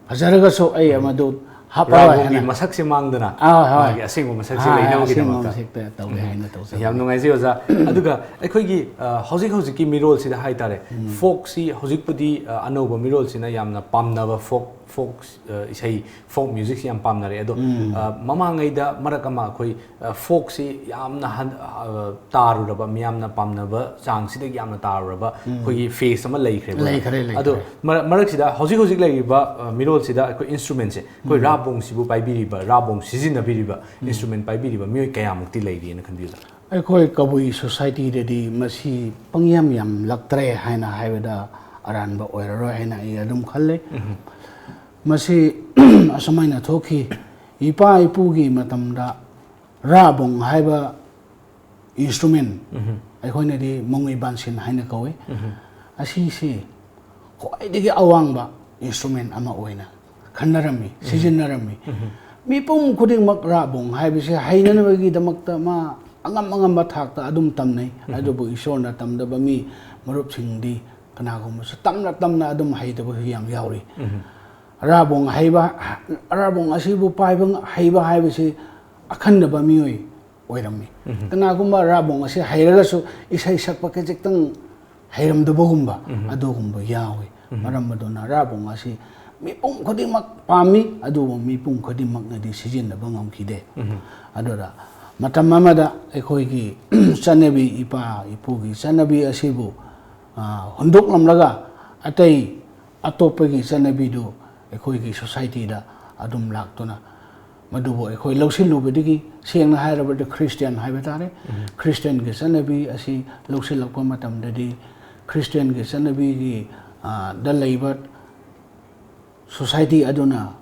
ꯐꯖꯔꯒꯁꯨ ꯑꯩ ꯃꯗꯨ ꯍꯥꯞꯄꯔꯣꯏ ꯔꯥꯕꯣꯡꯒꯤ ꯍꯥꯏꯅ꯫ ꯃꯁꯛꯁꯦ ꯃꯥꯡꯗꯅ ꯑꯥ, ꯍꯣꯏ꯫ ꯃꯥꯒꯤ ꯑꯁꯦꯡꯕ ꯃꯁꯛꯁꯦ ꯑꯥ, ꯂꯩꯅꯕꯒꯤꯗꯃꯛꯇ꯫ ꯑꯁꯦꯡꯕ ꯃꯁꯛꯇ ꯇꯧꯒꯦ ꯍꯥꯏꯅ ꯇꯧꯖꯕꯅꯤ꯫ ꯌꯥꯝ ꯅꯨꯡꯉꯥꯏꯖꯩ ꯑꯣꯖꯥ꯫ ꯑꯗꯨꯒ ꯑꯩꯈꯣꯏꯒꯤ ꯑ, ꯍꯧꯖꯤꯛ ꯍꯧꯖꯤꯛꯀꯤ ꯃꯤꯔꯣꯜꯁꯤꯗ ꯍꯥꯏꯇꯥꯔꯦ, ꯐꯣꯛꯁꯤ ꯍꯧꯖꯤꯛꯄꯨꯗꯤ ꯑ, ꯑꯅꯧꯕ ꯃꯤꯔꯣꯜꯁꯤꯅ ꯌꯥꯝꯅ ꯄꯥꯝꯅꯕ ꯐꯣꯛ ꯐꯣꯛ ꯑ, ꯏꯁꯩ, ꯐꯣꯛ ꯃ꯭ꯌꯨꯖꯤꯛꯁꯤ ꯌꯥꯝ ꯄꯥꯝꯅꯔꯦ꯫ ꯑꯗꯣ ꯑ, ꯃꯃꯥꯡꯉꯩꯗ ꯃꯔꯛ ꯑꯃ ꯑꯩꯈꯣꯏ ꯑ, ꯐꯣꯛꯁꯤ ꯌꯥꯝꯅ ꯍꯟ- ꯑ, ꯇꯥꯔꯨꯔꯕ, ꯃꯤꯌꯥꯝꯅ ꯄꯥꯝꯅꯕ ꯆꯥꯡꯁꯤꯗꯒꯤ ꯌꯥꯝꯅ ꯇꯥꯔꯨꯔꯕ ꯑꯩꯈꯣꯏꯒꯤ ꯐꯦꯁ ꯑꯃ ꯂꯩꯈ꯭ꯔꯦꯕ꯫ ꯂꯩꯈ꯭ꯔꯦ, ꯂꯩꯈ꯭ꯔꯦ꯫ ꯑꯗꯣ ꯃꯔꯛ ꯃꯔꯛꯁꯤꯗ ꯍꯧꯖꯤꯛ ꯍꯧꯖꯤꯛ ꯂꯩꯔꯤꯕ ꯑ, ꯃꯤꯔꯣꯜꯁꯤꯗ ꯑꯩꯈꯣꯏ ꯏꯟꯁꯇ꯭ꯔꯨꯃꯦꯟꯁꯦ, ꯑꯩꯈꯣꯏ ꯔꯥꯕꯣꯡꯁꯤꯕꯨ ꯄꯥꯏꯕꯤꯔꯤꯕ, ꯔꯥꯕꯣꯡ ꯁꯤꯖꯤꯟꯅꯕꯤꯔꯤꯕ, ꯏꯟꯁꯇ꯭ꯔꯨꯃꯦꯟ ꯄꯥꯏꯕꯤꯔꯤꯕ ꯃꯤꯑꯣꯏ ꯀꯌꯥꯃꯨꯛꯇꯤ ꯂꯩꯔꯤꯅ ꯈꯟꯕꯤꯕ? ꯑꯩꯈꯣꯏ ꯀꯕꯨꯏ ꯁꯣꯁꯥꯏꯇꯤꯗꯗꯤ ꯃꯁꯤ ꯄꯪꯌꯥꯝ ꯌꯥꯝꯂꯛꯇ꯭ꯔꯦ ꯍꯥꯏꯅ ꯍꯥꯏꯕꯗ ꯑꯔꯥꯟꯕ ꯑꯣꯏꯔꯔꯣꯏ ꯍꯥꯏꯅ ꯑꯩ ꯑꯗꯨꯝ ꯈꯜꯂꯤ꯫ ꯃꯁꯤ ꯑꯁꯨꯃꯥꯏꯅ ꯊꯣꯛꯈꯤ꯫ ꯏꯄꯥ ꯏꯄꯨꯒꯤ ꯃꯇꯝꯗ ꯔꯥꯕꯣꯡ ꯍꯥꯏꯕ ꯏꯟꯁꯇ꯭ꯔꯨꯃꯦꯟ, ꯑꯩꯈꯣꯏꯅꯗꯤ ꯃꯉꯨꯏ ꯕꯥꯟꯁꯤꯟ ꯍꯥꯏꯅ ꯀꯧꯏ꯫ ꯑꯁꯤꯁꯤ ꯈ꯭ꯋꯥꯏꯗꯒꯤ ꯑꯋꯥꯡꯕ ꯏꯟꯁꯇ꯭ꯔꯨꯃꯦꯟ ꯑꯃ ꯑꯣꯏꯅ ꯈꯟꯅꯔꯝꯃꯤ, ꯁꯤꯖꯤꯟꯅꯔꯝꯃꯤ꯫ ꯃꯤꯄꯨꯝ ꯈꯨꯗꯤꯡꯃꯛ ꯔꯥꯕꯣꯡ ꯍꯥꯏꯕꯁꯤ ꯍꯩꯅꯅꯕꯒꯤꯗꯃꯛꯇ ꯃꯥ ꯑꯉꯝ ꯑꯉꯝꯕ ꯊꯥꯛꯇ ꯑꯗꯨꯝ ꯇꯝꯅꯩ꯫ ꯑꯗꯨꯕꯨ ꯏꯁꯣꯔꯅ ꯇꯝꯗꯕ ꯃꯤ ꯃꯔꯨꯞꯁꯤꯡꯗꯤ ꯀꯅꯥꯒꯨꯝꯕꯁꯨ ꯇꯝꯅ ꯇꯝꯅ ꯑꯗꯨꯝ ꯍꯩꯇꯕꯁꯨ ꯌꯥꯝ ꯌꯥꯎꯔꯤ꯫ ꯔꯥꯕꯣꯡ ꯍꯩꯕ, ꯔꯥꯕꯣꯡ ꯑꯁꯤꯕꯨ ꯄꯥꯏꯕ ꯍꯩꯕ ꯍꯥꯏꯕꯁꯤ ꯑꯈꯟꯅꯕ ꯃꯤꯑꯣꯏ ꯑꯣꯏꯔꯝꯃꯤ꯫ ꯀꯅꯥꯒꯨꯝꯕ ꯔꯥꯕꯣꯡ ꯑꯁꯤ ꯍꯩꯔꯒꯁꯨ ꯏꯁꯩ ꯁꯛꯄ ꯈꯖꯤꯛꯇꯪ ꯍꯩꯔꯝꯗꯕꯒꯨꯝꯕ ꯑꯗꯨꯒꯨꯝꯕ ꯌꯥꯎꯏ꯫ ꯃꯔꯝ ꯑꯗꯨꯅ ꯔꯥꯕꯣꯡ ꯑꯁꯤ ꯃꯤꯄꯨꯝ ꯈꯨꯗꯤꯡꯃꯛ ꯄꯥꯝꯃꯤ, ꯑꯗꯨꯕꯨ ꯃꯤꯄꯨꯝ ꯈꯨꯗꯤꯡꯃꯛꯅꯗꯤ ꯁꯤꯖꯤꯟꯅꯕ ꯉꯝꯈꯤꯗꯦ꯫ ꯑꯗꯨꯗ ꯃꯇꯝ ꯑꯃꯗ ꯑꯩꯈꯣꯏꯒꯤ ꯆꯠꯅꯕꯤ, ꯏꯄꯥ ꯏꯄꯨꯒꯤ ꯆꯠꯅꯕꯤ ꯑꯁꯤꯕꯨ, ꯑ, ꯍꯨꯟꯗꯣꯛꯂꯝꯂꯒ ꯑꯇꯩ ꯑꯇꯣꯞꯄꯒꯤ ꯆꯠꯅꯕꯤꯗꯨ ꯑꯩꯈꯣꯏꯒꯤ ꯁꯣꯁꯥꯏꯇꯤꯗ ꯑꯗꯨꯝ ꯂꯥꯛꯇꯨꯅ ꯃꯗꯨꯕꯨ ꯑꯩꯈꯣꯏ ꯂꯧꯁꯤꯜꯂꯨꯕꯗꯒꯤ, ꯁꯦꯡꯅ ꯍꯥꯏꯔꯕꯗ ꯈ꯭ꯔꯤꯁꯇꯤꯌꯥꯟ ꯍꯥꯏꯕ ꯇꯥꯔꯦ, ꯈ꯭ꯔꯤꯁꯇꯤꯌꯥꯟꯒꯤ ꯆꯠꯅꯕꯤ ꯑꯁꯤ ꯂꯧꯁꯤꯜꯂꯛꯄ ꯃꯇꯝꯗꯗꯤ ꯈ꯭ꯔꯤꯁꯇꯤꯌꯥꯟꯒꯤ ꯆꯠꯅꯕꯤꯒꯤ, ꯑ, ꯗ ꯂꯩꯕ ꯁꯣꯁꯥꯏꯇꯤ ꯑꯗꯨꯅ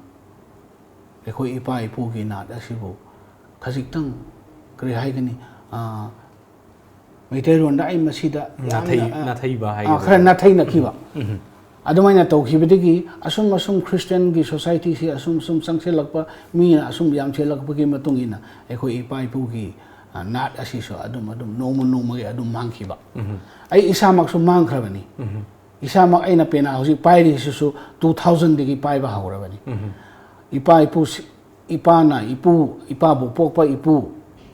ꯑꯩꯈꯣꯏ ꯏꯄꯥ ꯏꯄꯨꯒꯤ ꯅꯥꯠ ꯑꯁꯤꯕꯨ ꯈꯖꯤꯛꯇꯪ, ꯀꯔꯤ ꯍꯥꯏꯒꯅꯤ, ꯑ, ꯃꯩꯇꯩꯂꯣꯟꯗ ꯑꯩ ꯃꯁꯤꯗ ꯌꯥꯝꯅ, ꯅꯥꯊꯩ- ꯑ, ꯅꯥꯊꯩꯕ ꯑ, ꯍꯥꯏꯒꯗ꯭ꯔꯥ? ꯈꯔ ꯅꯥꯊꯩꯅꯈꯤꯕ꯫ ꯑꯗꯨꯃꯥꯏꯅ ꯇꯧꯈꯤꯕꯗꯒꯤ ꯑꯁꯨꯝ ꯑꯁꯨꯝ ꯈ꯭ꯔꯤꯁꯇꯤꯌꯥꯟꯒꯤ ꯁꯣꯁꯥꯏꯇꯤꯁꯤ ꯑꯁꯨꯝ ꯑꯁꯨꯝ ꯆꯪꯁꯤꯜꯂꯛꯄ, ꯃꯤꯅ ꯑꯁꯨꯝ ꯌꯥꯝꯁꯤꯜꯂꯛꯄꯒꯤ ꯃꯇꯨꯡ ꯏꯟꯅ ꯑꯩꯈꯣꯏ ꯏꯄꯥ ꯏꯄꯨꯒꯤ, ꯅꯥꯠ ꯑꯁꯤꯁꯨ ꯑꯗꯨꯝ ꯑꯗꯨꯝ ꯅꯣꯡꯃ ꯅꯣꯡꯃꯒꯤ ꯑꯗꯨꯝ ꯃꯥꯡꯈꯤꯕ꯫ ꯑꯩ ꯏꯁꯥꯃꯛꯁꯨ ꯃꯥꯡꯈ꯭ꯔꯕꯅꯤ꯫ ꯏꯁꯥꯃꯛ ꯑꯩꯅ ꯄꯦꯅꯥ ꯍꯧꯖꯤꯛ ꯄꯥꯏꯔꯤꯁꯤꯁꯨ two thousand ꯗꯒꯤ ꯄꯥꯏꯕ ꯍꯧꯔꯕꯅꯤ꯫ ꯏꯄꯥ ꯏꯄꯨ ꯏꯄꯥꯅ ꯏꯄꯨ, ꯏꯄꯥꯕꯨ ꯄꯣꯛꯄ ꯏꯄꯨ,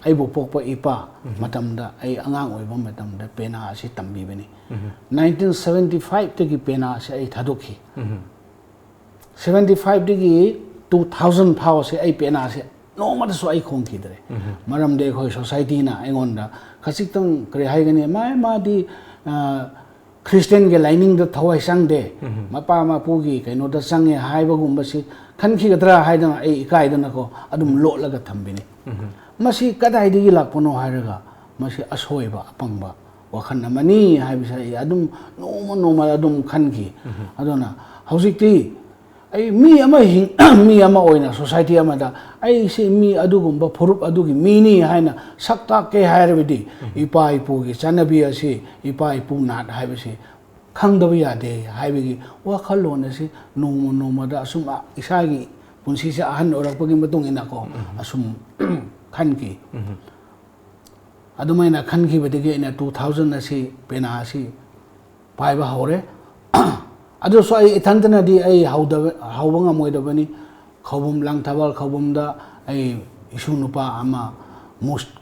ꯑꯩꯕꯨ ꯄꯣꯛꯄ ꯏꯄꯥ ꯃꯇꯝꯗ, ꯑꯩ ꯑꯉꯥꯡ ꯑꯣꯏꯕ ꯃꯇꯝꯗ ꯄꯦꯅꯥ ꯑꯁꯤ ꯇꯝꯕꯤꯕꯅꯤ꯫ Nineteen seventy five ꯇꯒꯤ ꯄꯦꯅꯥ ꯑꯁꯤ ꯑꯩ ꯊꯥꯗꯣꯛꯈꯤ꯫ Seventy five ꯗꯒꯤ two thousand ꯐꯥꯎꯁꯦ ꯑꯩ ꯄꯦꯅꯥꯁꯦ ꯅꯣꯡꯃꯗꯁꯨ ꯑꯩ ꯈꯣꯡꯈꯤꯗ꯭ꯔꯦ꯫ ꯃꯔꯝꯗꯤ ꯑꯩꯈꯣꯏ society ꯅ ꯑꯩꯉꯣꯟꯗ ꯈꯖꯤꯛꯇꯪ, ꯀꯔꯤ ꯍꯥꯏꯒꯅꯤ, ꯃꯥ, ꯃꯥꯗꯤ, ꯑ, ꯈ꯭ꯔꯤꯁꯇꯦꯟꯒꯤ ꯂꯥꯏꯅꯤꯡꯗ ꯊꯋꯥꯏ ꯆꯪꯗꯦ, ꯃꯄꯥ ꯃꯄꯨꯒꯤ ꯀꯩꯅꯣꯗ ꯆꯪꯉꯦ ꯍꯥꯏꯕꯒꯨꯝꯕꯁꯤ ꯈꯟꯈꯤꯒꯗ꯭ꯔꯥ ꯍꯥꯏꯗꯅ ꯑꯩ ꯏꯀꯥꯏꯗꯅꯀꯣ ꯑꯗꯨꯝ ꯂꯣꯠꯂꯒ ꯊꯝꯕꯤꯅꯤ꯫ ꯃꯁꯤ ꯀꯗꯥꯏꯗꯒꯤ ꯂꯥꯛꯄꯅꯣ ꯍꯥꯏꯔꯒ, ꯃꯁꯤ ꯑꯁꯣꯏꯕ, ꯑꯄꯪꯕ ꯋꯥꯈꯜ ꯑꯃꯅꯤ ꯍꯥꯏꯕꯁꯦ ꯑꯩ ꯑꯗꯨꯝ ꯅꯣꯡꯃ ꯅꯣꯡꯃꯗ ꯑꯗꯨꯝ ꯈꯟꯈꯤ꯫ ꯑꯗꯨꯅ ꯍꯧꯖꯤꯛꯇꯤ ꯑꯩ ꯃꯤ ꯑꯃ ꯍꯤꯡ-, ꯃꯤ ꯑꯃ ꯑꯣꯏꯅ society ꯑꯃꯗ ꯑꯩꯁꯤ ꯃꯤ ꯑꯗꯨꯒꯨꯝꯕ ꯐꯨꯔꯨꯞ ꯑꯗꯨꯒꯤ ꯃꯤꯅꯤ ꯍꯥꯏꯅ ꯁꯛ ꯇꯥꯛꯀꯦ ꯍꯥꯏꯔꯕꯗꯤ, ꯏꯄꯥ ꯏꯄꯨꯒꯤ ꯆꯠꯅꯕꯤ ꯑꯁꯤ, ꯏꯄꯥ ꯏꯄꯨ ꯅꯥꯠ ꯍꯥꯏꯕꯁꯤ ꯈꯪꯗꯕ ꯌꯥꯗꯦ ꯍꯥꯏꯕꯒꯤ ꯋꯥꯈꯜꯂꯣꯟ ꯑꯁꯤ ꯅꯣꯡꯃ ꯅꯣꯡꯃꯗ ꯑꯁꯨꯝ ꯏꯁꯥꯒꯤ ꯄꯨꯟꯁꯤꯁꯦ ꯑꯍꯟ ꯑꯣꯏꯔꯛꯄꯒꯤ ꯃꯇꯨꯡ ꯏꯟꯅꯀꯣ ꯑꯁꯨꯝ ꯈꯟꯈꯤ꯫ ꯑꯗꯨꯃꯥꯏꯅ ꯈꯟꯈꯤꯕꯗꯒꯤ ꯑꯩꯅ two thousand ꯑꯁꯤ, ꯄꯦꯅꯥ ꯑꯁꯤ ꯄꯥꯏꯕ ꯍꯧꯔꯦ꯫ ꯑꯗꯨꯁꯨ ꯑꯩ ꯏꯊꯟꯇꯅꯗꯤ ꯑꯩ ꯍꯧꯗꯕ, ꯍꯧꯕ ꯉꯝꯃꯣꯏꯗꯕꯅꯤ꯫ ꯈꯧꯕꯨꯝ, ꯂꯥꯡꯊꯕꯥꯜ ꯈꯧꯕꯨꯝꯗ ꯑꯩ ꯏꯁꯨ ꯅꯨꯄꯥ ꯑꯃ, ꯃꯨꯁ-,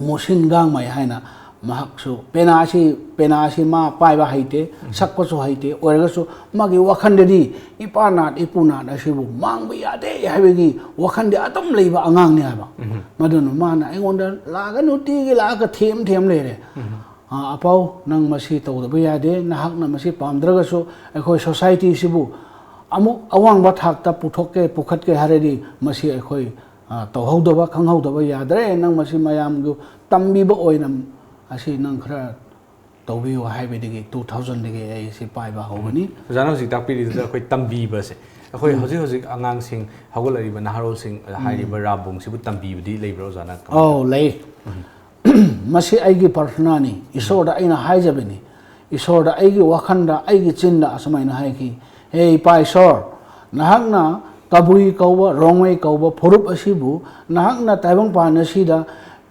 ꯃꯣꯁꯤꯟ ꯒꯥꯡꯃꯩ ꯍꯥꯏꯅ, ꯃꯍꯥꯛꯁꯨ ꯄꯦꯅꯥ ꯑꯁꯤ, ꯄꯦꯅꯥ ꯑꯁꯤ ꯃꯥ ꯄꯥꯏꯕ ꯍꯩꯇꯦ, ꯁꯛꯄꯁꯨ ꯍꯩꯇꯦ, ꯑꯣꯏꯔꯒꯁꯨ ꯃꯥꯒꯤ ꯋꯥꯈꯜꯗꯗꯤ ꯏꯄꯥ ꯅꯥꯠ, ꯏꯄꯨ ꯅꯥꯠ ꯑꯁꯤꯕꯨ ꯃꯥꯡꯕ ꯌꯥꯗꯦ ꯍꯥꯏꯕꯒꯤ ꯋꯥꯈꯜꯗꯤ ꯑꯗꯨꯝ ꯂꯩꯕ ꯑꯉꯥꯡꯅꯤ ꯍꯥꯏꯕ꯫ ꯃꯗꯨꯅ ꯃꯥꯅ ꯑꯩꯉꯣꯟꯗ ꯂꯥꯛꯑꯒ, ꯅꯨꯡꯇꯤꯒꯤ ꯂꯥꯛꯑꯒ ꯊꯦꯝ ꯊꯦꯝ ꯂꯩꯔꯦ꯫ "ꯑ, ꯑꯄꯥꯎ, ꯅꯪ ꯃꯁꯤ ꯇꯧꯗꯕ ꯌꯥꯗꯦ, ꯅꯍꯥꯛꯅ ꯃꯁꯤ ꯄꯥꯝꯗ꯭ꯔꯒꯁꯨ ꯑꯩꯈꯣꯏ society ꯁꯤꯕꯨ ꯑꯃꯨꯛ ꯑꯋꯥꯡꯕ ꯊꯥꯛꯇ ꯄꯨꯊꯣꯛꯀꯦ, ꯄꯨꯈꯠꯀꯦ ꯍꯥꯏꯔꯗꯤ ꯃꯁꯤ ꯑꯩꯈꯣꯏ, ꯑ, ꯇꯧꯍꯧꯗꯕ, ꯈꯪꯍꯧꯗꯕ ꯌꯥꯗ꯭ꯔꯦ, ꯅꯪ ꯃꯁꯤ ꯃꯌꯥꯝꯒꯤ ꯇꯝꯕꯤꯕ ꯑꯣꯏꯅ ꯑꯁꯤ ꯅꯪ ꯈꯔ ꯇꯧꯕꯤꯌꯨ" ꯍꯥꯏꯕꯗꯒꯤ two thousand ꯗꯒꯤ ꯑꯩ ꯁꯤ ꯄꯥꯏꯕ ꯍꯧꯕꯅꯤ꯫ ꯑꯣꯖꯥꯅ ꯍꯧꯖꯤꯛ ꯇꯥꯛꯄꯤꯔꯤꯗꯨꯗ ꯑꯩꯈꯣꯏ ꯇꯝꯕꯤꯕꯁꯦ, ꯑꯩꯈꯣꯏ ꯍꯧꯖꯤꯛ ꯍꯧꯖꯤꯛ ꯑꯉꯥꯡꯁꯤꯡ, ꯍꯧꯒꯠꯂꯛꯂꯤꯕ ꯅꯍꯥꯔꯣꯜꯁꯤꯡ ꯍꯥꯏꯔꯤꯕ ꯔꯥꯕꯣꯡꯁꯤꯕꯨ ꯇꯝꯕꯤꯕꯗꯤ ꯂꯩꯕ꯭ꯔꯥ, ꯑꯣꯖꯥꯅ ꯀꯃꯥꯏꯅ ꯑꯧ, ꯇꯧ-, ꯂꯩ꯫ ꯃꯁꯤ ꯑꯩꯒꯤ ꯄ꯭ꯔꯥꯔꯊꯅꯥꯅꯤ, ꯏꯁꯣꯔꯗ ꯑꯩꯅ ꯍꯥꯏꯖꯕꯅꯤ꯫ ꯏꯁꯣꯔꯗ ꯑꯩꯒꯤ ꯋꯥꯈꯜꯗ, ꯑꯩꯒꯤ ꯆꯤꯟꯗ ꯑꯁꯨꯃꯥꯏꯅ ꯍꯥꯏꯈꯤ, "ꯍꯦ ꯏꯄꯥ ꯏꯁꯣꯔ, ꯅꯍꯥꯛꯅ ꯀꯕꯨꯏ ꯀꯧꯕ, ꯔꯣꯡꯃꯩ ꯀꯧꯕ ꯐꯨꯔꯨꯞ ꯑꯁꯤꯕꯨ ꯅꯍꯥꯛꯅ ꯇꯥꯏꯕꯪꯄꯥꯟ ꯑꯁꯤꯗ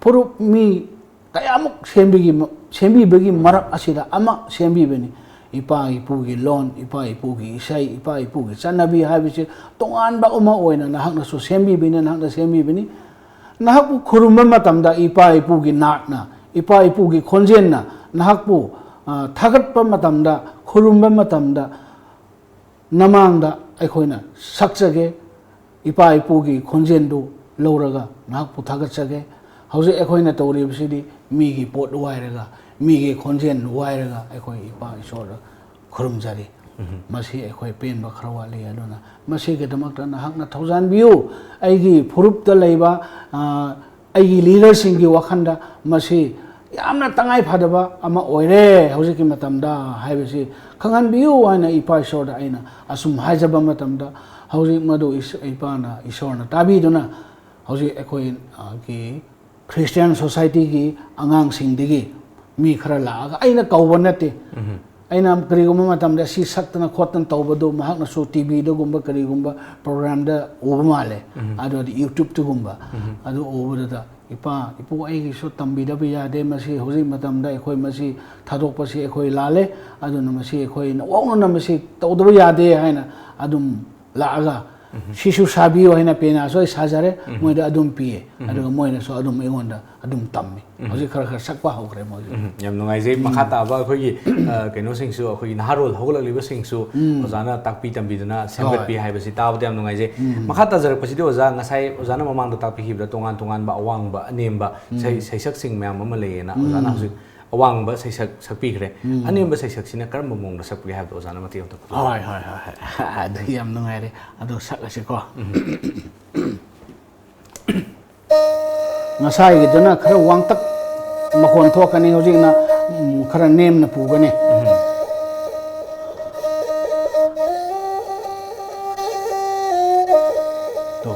ꯐꯨꯔꯨꯞ ꯃꯤ ꯀꯌꯥꯃꯨꯛ ꯁꯦꯝꯕꯤꯒꯤ, ꯁꯦꯝꯕꯤꯕꯒꯤ ꯃꯔꯛ ꯑꯁꯤꯗ ꯑꯃ ꯁꯦꯝꯕꯤꯕꯅꯤ꯫ ꯏꯄꯥ ꯏꯄꯨꯒꯤ ꯂꯣꯟ, ꯏꯄꯥ ꯏꯄꯨꯒꯤ ꯏꯁꯩ, ꯏꯄꯥ ꯏꯄꯨꯒꯤ ꯆꯠꯅꯕꯤ ꯍꯥꯏꯕꯁꯤ ꯇꯣꯉꯥꯟꯕ ꯑꯃ ꯑꯣꯏꯅ ꯅꯍꯥꯛꯅꯁꯨ ꯁꯦꯝꯕꯤꯕꯅꯤ, ꯅꯍꯥꯛꯅ ꯁꯦꯝꯕꯤꯕꯅꯤ꯫ ꯅꯍꯥꯛꯄꯨ ꯈꯨꯔꯨꯝꯕ ꯃꯇꯝꯗ ꯏꯄꯥ ꯏꯄꯨꯒꯤ ꯅꯥꯠꯅ, ꯏꯄꯥ ꯏꯄꯨꯒꯤ ꯈꯣꯟꯖꯦꯜꯅ ꯅꯍꯥꯛꯄꯨ, ꯑ, ꯊꯥꯒꯠꯄ ꯃꯇꯝꯗ, ꯈꯨꯔꯨꯝꯕ ꯃꯇꯝꯗ ꯅꯃꯥꯡꯗ ꯑꯩꯈꯣꯏꯅ ꯁꯛꯆꯒꯦ, ꯏꯄꯥ ꯏꯄꯨꯒꯤ ꯈꯣꯟꯖꯦꯜꯗꯨ ꯂꯧꯔꯒ ꯅꯍꯥꯛꯄꯨ ꯊꯥꯒꯠꯆꯒꯦ꯫ ꯍꯧꯖꯤꯛ ꯑꯩꯈꯣꯏꯅ ꯇꯧꯔꯤꯕꯁꯤꯗꯤ ꯃꯤꯒꯤ ꯄꯣꯠ ꯋꯥꯏꯔꯒ, ꯃꯤꯒꯤ ꯈꯣꯟꯖꯦꯜ ꯋꯥꯏꯔꯒ ꯑꯩꯈꯣꯏ ꯏꯄꯥ ꯏꯁꯣꯔꯗ ꯈꯨꯔꯨꯝꯖꯔꯤ꯫ ꯃꯁꯤ ꯑꯩꯈꯣꯏ ꯄꯦꯟꯕ ꯈꯔ ꯋꯥꯠꯂꯤ꯫ ꯑꯗꯨꯅ ꯃꯁꯤꯒꯤꯗꯃꯛꯇ ꯅꯍꯥꯛꯅ ꯊꯧꯖꯥꯟꯕꯤꯌꯨ꯫ ꯑꯩꯒꯤ ꯐꯨꯔꯨꯞꯇ ꯂꯩꯕ, ꯑ, ꯑꯩꯒꯤ ꯂꯤꯗꯔꯁꯤꯡꯒꯤ ꯋꯥꯈꯜꯗ ꯃꯁꯤ ꯌꯥꯝꯅ ꯇꯉꯥꯏ ꯐꯗꯕ ꯑꯃ ꯑꯣꯏꯔꯦ ꯍꯧꯖꯤꯛꯀꯤ ꯃꯇꯝꯗ ꯍꯥꯏꯕꯁꯤ ꯈꯪꯍꯟꯕꯤꯌꯨ ꯍꯥꯏꯅ ꯏꯄꯥ ꯏꯁꯣꯔꯗ ꯑꯩꯅ ꯑꯁꯨꯝ ꯍꯥꯏꯖꯕ ꯃꯇꯝꯗ, ꯍꯧꯖꯤꯛ ꯃꯗꯨ ꯏꯁ-, ꯏꯄꯥꯅ, ꯏꯁꯣꯔꯅ ꯇꯥꯕꯤꯗꯨꯅ ꯍꯧꯖꯤꯛ ꯑꯩꯈꯣꯏꯒꯤ ꯈ꯭ꯔꯤꯁꯇꯤꯌꯥꯟ ꯁꯣꯁꯥꯏꯇꯤꯒꯤ ꯑꯉꯥꯡꯁꯤꯡꯗꯒꯤ ꯃꯤ ꯈꯔ ꯂꯥꯛꯑꯒ, ꯑꯩꯅ ꯀꯧꯕ ꯅꯠꯇꯦ, ꯑꯩꯅ ꯀꯔꯤꯒꯨꯝꯕ ꯃꯇꯝꯗ ꯁꯤ ꯁꯛꯇꯅ ꯈꯣꯠꯇꯅ ꯇꯧꯕꯗꯨ ꯃꯍꯥꯛꯅꯁꯨ ꯇꯤꯚꯤꯗꯒꯨꯝꯕ ꯀꯔꯤꯒꯨꯝꯕ ꯄ꯭ꯔꯣꯒ꯭ꯔꯥꯝꯗ ꯎꯕ ꯃꯥꯜꯂꯦ꯫ ꯑꯗꯨꯗꯤ YouTubeꯇꯒꯨꯝꯕ꯫ ꯑꯗꯨ ꯎꯕꯗꯨꯗ, "ꯏꯄꯥ, ꯏꯄꯨ, ꯑꯩꯒꯤꯁꯨ ꯇꯝꯕꯤꯗꯕ ꯌꯥꯗꯦ, ꯃꯁꯤ ꯍꯧꯖꯤꯛ ꯃꯇꯝꯗ ꯑꯩꯈꯣꯏ ꯃꯁꯤ ꯊꯥꯗꯣꯛꯄꯁꯤ ꯑꯩꯈꯣꯏ ꯂꯥꯜꯂꯦ, ꯑꯗꯨꯅ ꯃꯁꯤ ꯑꯩꯈꯣꯏꯅ ꯋꯥꯎꯅꯅ ꯃꯁꯤ ꯇꯧꯗꯕ ꯌꯥꯗꯦ" ꯍꯥꯏꯅ ꯑꯗꯨꯝ ꯂꯥꯛꯑꯒ, "ꯁꯤꯁꯨ ꯁꯥꯕꯤꯌꯨ" ꯍꯥꯏꯅ ꯄꯦꯅꯥꯁꯨ ꯑꯩ ꯁꯥꯖꯔꯦ, ꯃꯣꯏꯗ ꯑꯗꯨꯝ ꯄꯤꯌꯦ꯫ ꯑꯗꯨꯒ ꯃꯣꯏꯅꯁꯨ ꯑꯗꯨꯝ ꯑꯩꯉꯣꯟꯗ ꯑꯗꯨꯝ ꯇꯝꯃꯤ꯫ ꯍꯧꯖꯤꯛ ꯈꯔ ꯈꯔ ꯁꯛꯄ ꯍꯧꯈ꯭ꯔꯦ ꯃꯣꯏꯁꯨ꯫ ꯎꯝ, ꯌꯥꯝ ꯅꯨꯡꯉꯥꯏꯖꯩ꯫ ꯃꯈꯥ ꯇꯥꯕ ꯑꯩꯈꯣꯏꯒꯤ, ꯑ, ꯀꯩꯅꯣꯁꯤꯡꯁꯨ, ꯑꯩꯈꯣꯏꯒꯤ ꯅꯍꯥꯔꯣꯜ ꯍꯧꯒꯠꯂꯛꯂꯤꯕꯁꯤꯡꯁꯨ ꯑꯣꯖꯥꯅ ꯇꯥꯛꯄꯤ ꯇꯝꯕꯤꯗꯨꯅ ꯁꯦꯝꯒꯠꯄꯤ ꯍꯥꯏꯕꯁꯤ ꯇꯥꯕꯗ ꯌꯥꯝ ꯅꯨꯡꯉꯥꯏꯖꯩ꯫ ꯃꯈꯥ ꯇꯥꯖꯔꯛꯄꯁꯤꯗꯤ ꯑꯣꯖꯥ, ꯉꯁꯥꯏ ꯑꯣꯖꯥꯅ ꯃꯃꯥꯡꯗ ꯇꯥꯛꯄꯤꯈꯤꯕꯗ ꯇꯣꯉꯥꯟ ꯇꯣꯉꯥꯟꯕ ꯑꯋꯥꯡꯕ, ꯑꯅꯦꯝꯕ ꯏꯁꯩ ꯁꯩꯁꯛꯁꯤꯡ ꯃꯌꯥꯝ ꯑꯃ ꯂꯩꯌꯦꯅ ꯑꯣꯖꯥꯅ ꯍꯧꯖꯤꯛ ꯑꯋꯥꯡꯕ ꯁꯩꯁꯛ ꯁꯛꯄꯤꯈ꯭ꯔꯦ꯫ ꯑꯅꯦꯝꯕ ꯁꯩꯁꯛꯁꯤꯅ ꯀꯔꯝꯕ ꯃꯑꯣꯡꯗ ꯁꯛꯄꯒꯦ ꯍꯥꯏꯕꯗꯣ ꯑꯣꯖꯥꯅ ꯃꯇꯦꯛ ꯑꯃꯇ ꯐꯖꯅ ꯍꯣꯏ, ꯍꯣꯏ, ꯍꯣꯏ, ꯍꯣꯏ꯫ ꯑꯗꯨ ꯌꯥꯝ ꯅꯨꯡꯉꯥꯏꯔꯦ꯫ ꯑꯗꯨ ꯁꯛꯑꯁꯤꯀꯣ꯫ ꯉꯁꯥꯏꯒꯤꯗꯨꯅ ꯈꯔ ꯋꯥꯡꯇꯛ ꯃꯈꯣꯟ ꯊꯣꯛꯀꯅꯤ, ꯍꯧꯖꯤꯛꯅ, ꯎꯝ, ꯈꯔ ꯅꯦꯝꯅ ꯄꯨꯒꯅꯤ꯫ ꯇꯣ꯫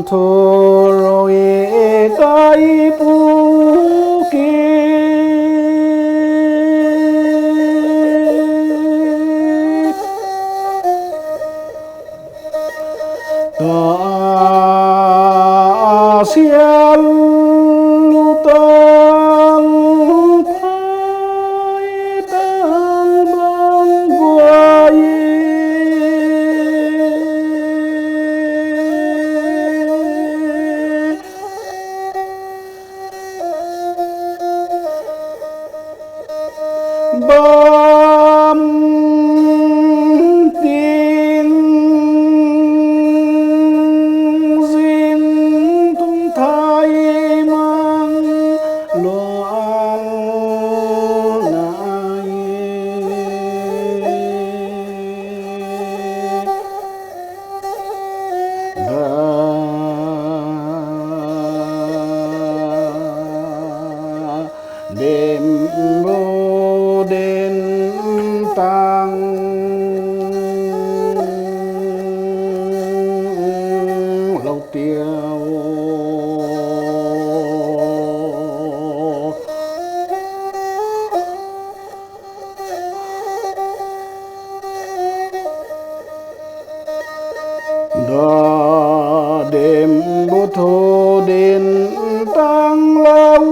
Thurui kai pu ki ta sial lu tang phai tang bang guai. Bam tin zin tung thai mang luang nai. Đêm vô đến tăng lâu tiêu. Đã đêm bố thô đến tăng lâu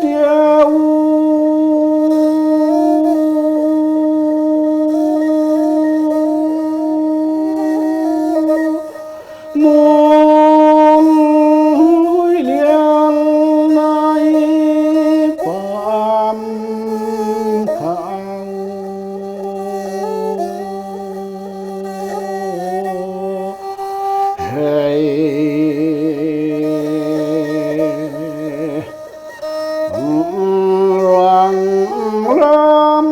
tiêu. Muôn hối liang nai pam khao. Hey. Răng răng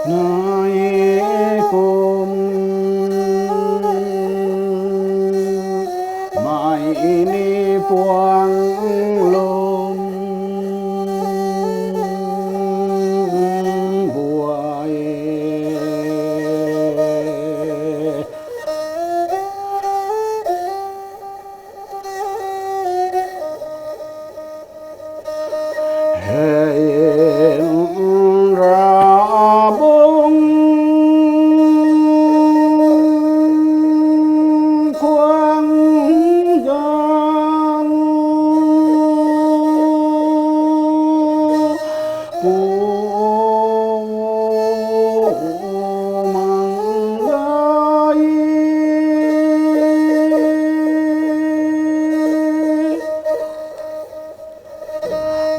ngai kum mai ni puang lum.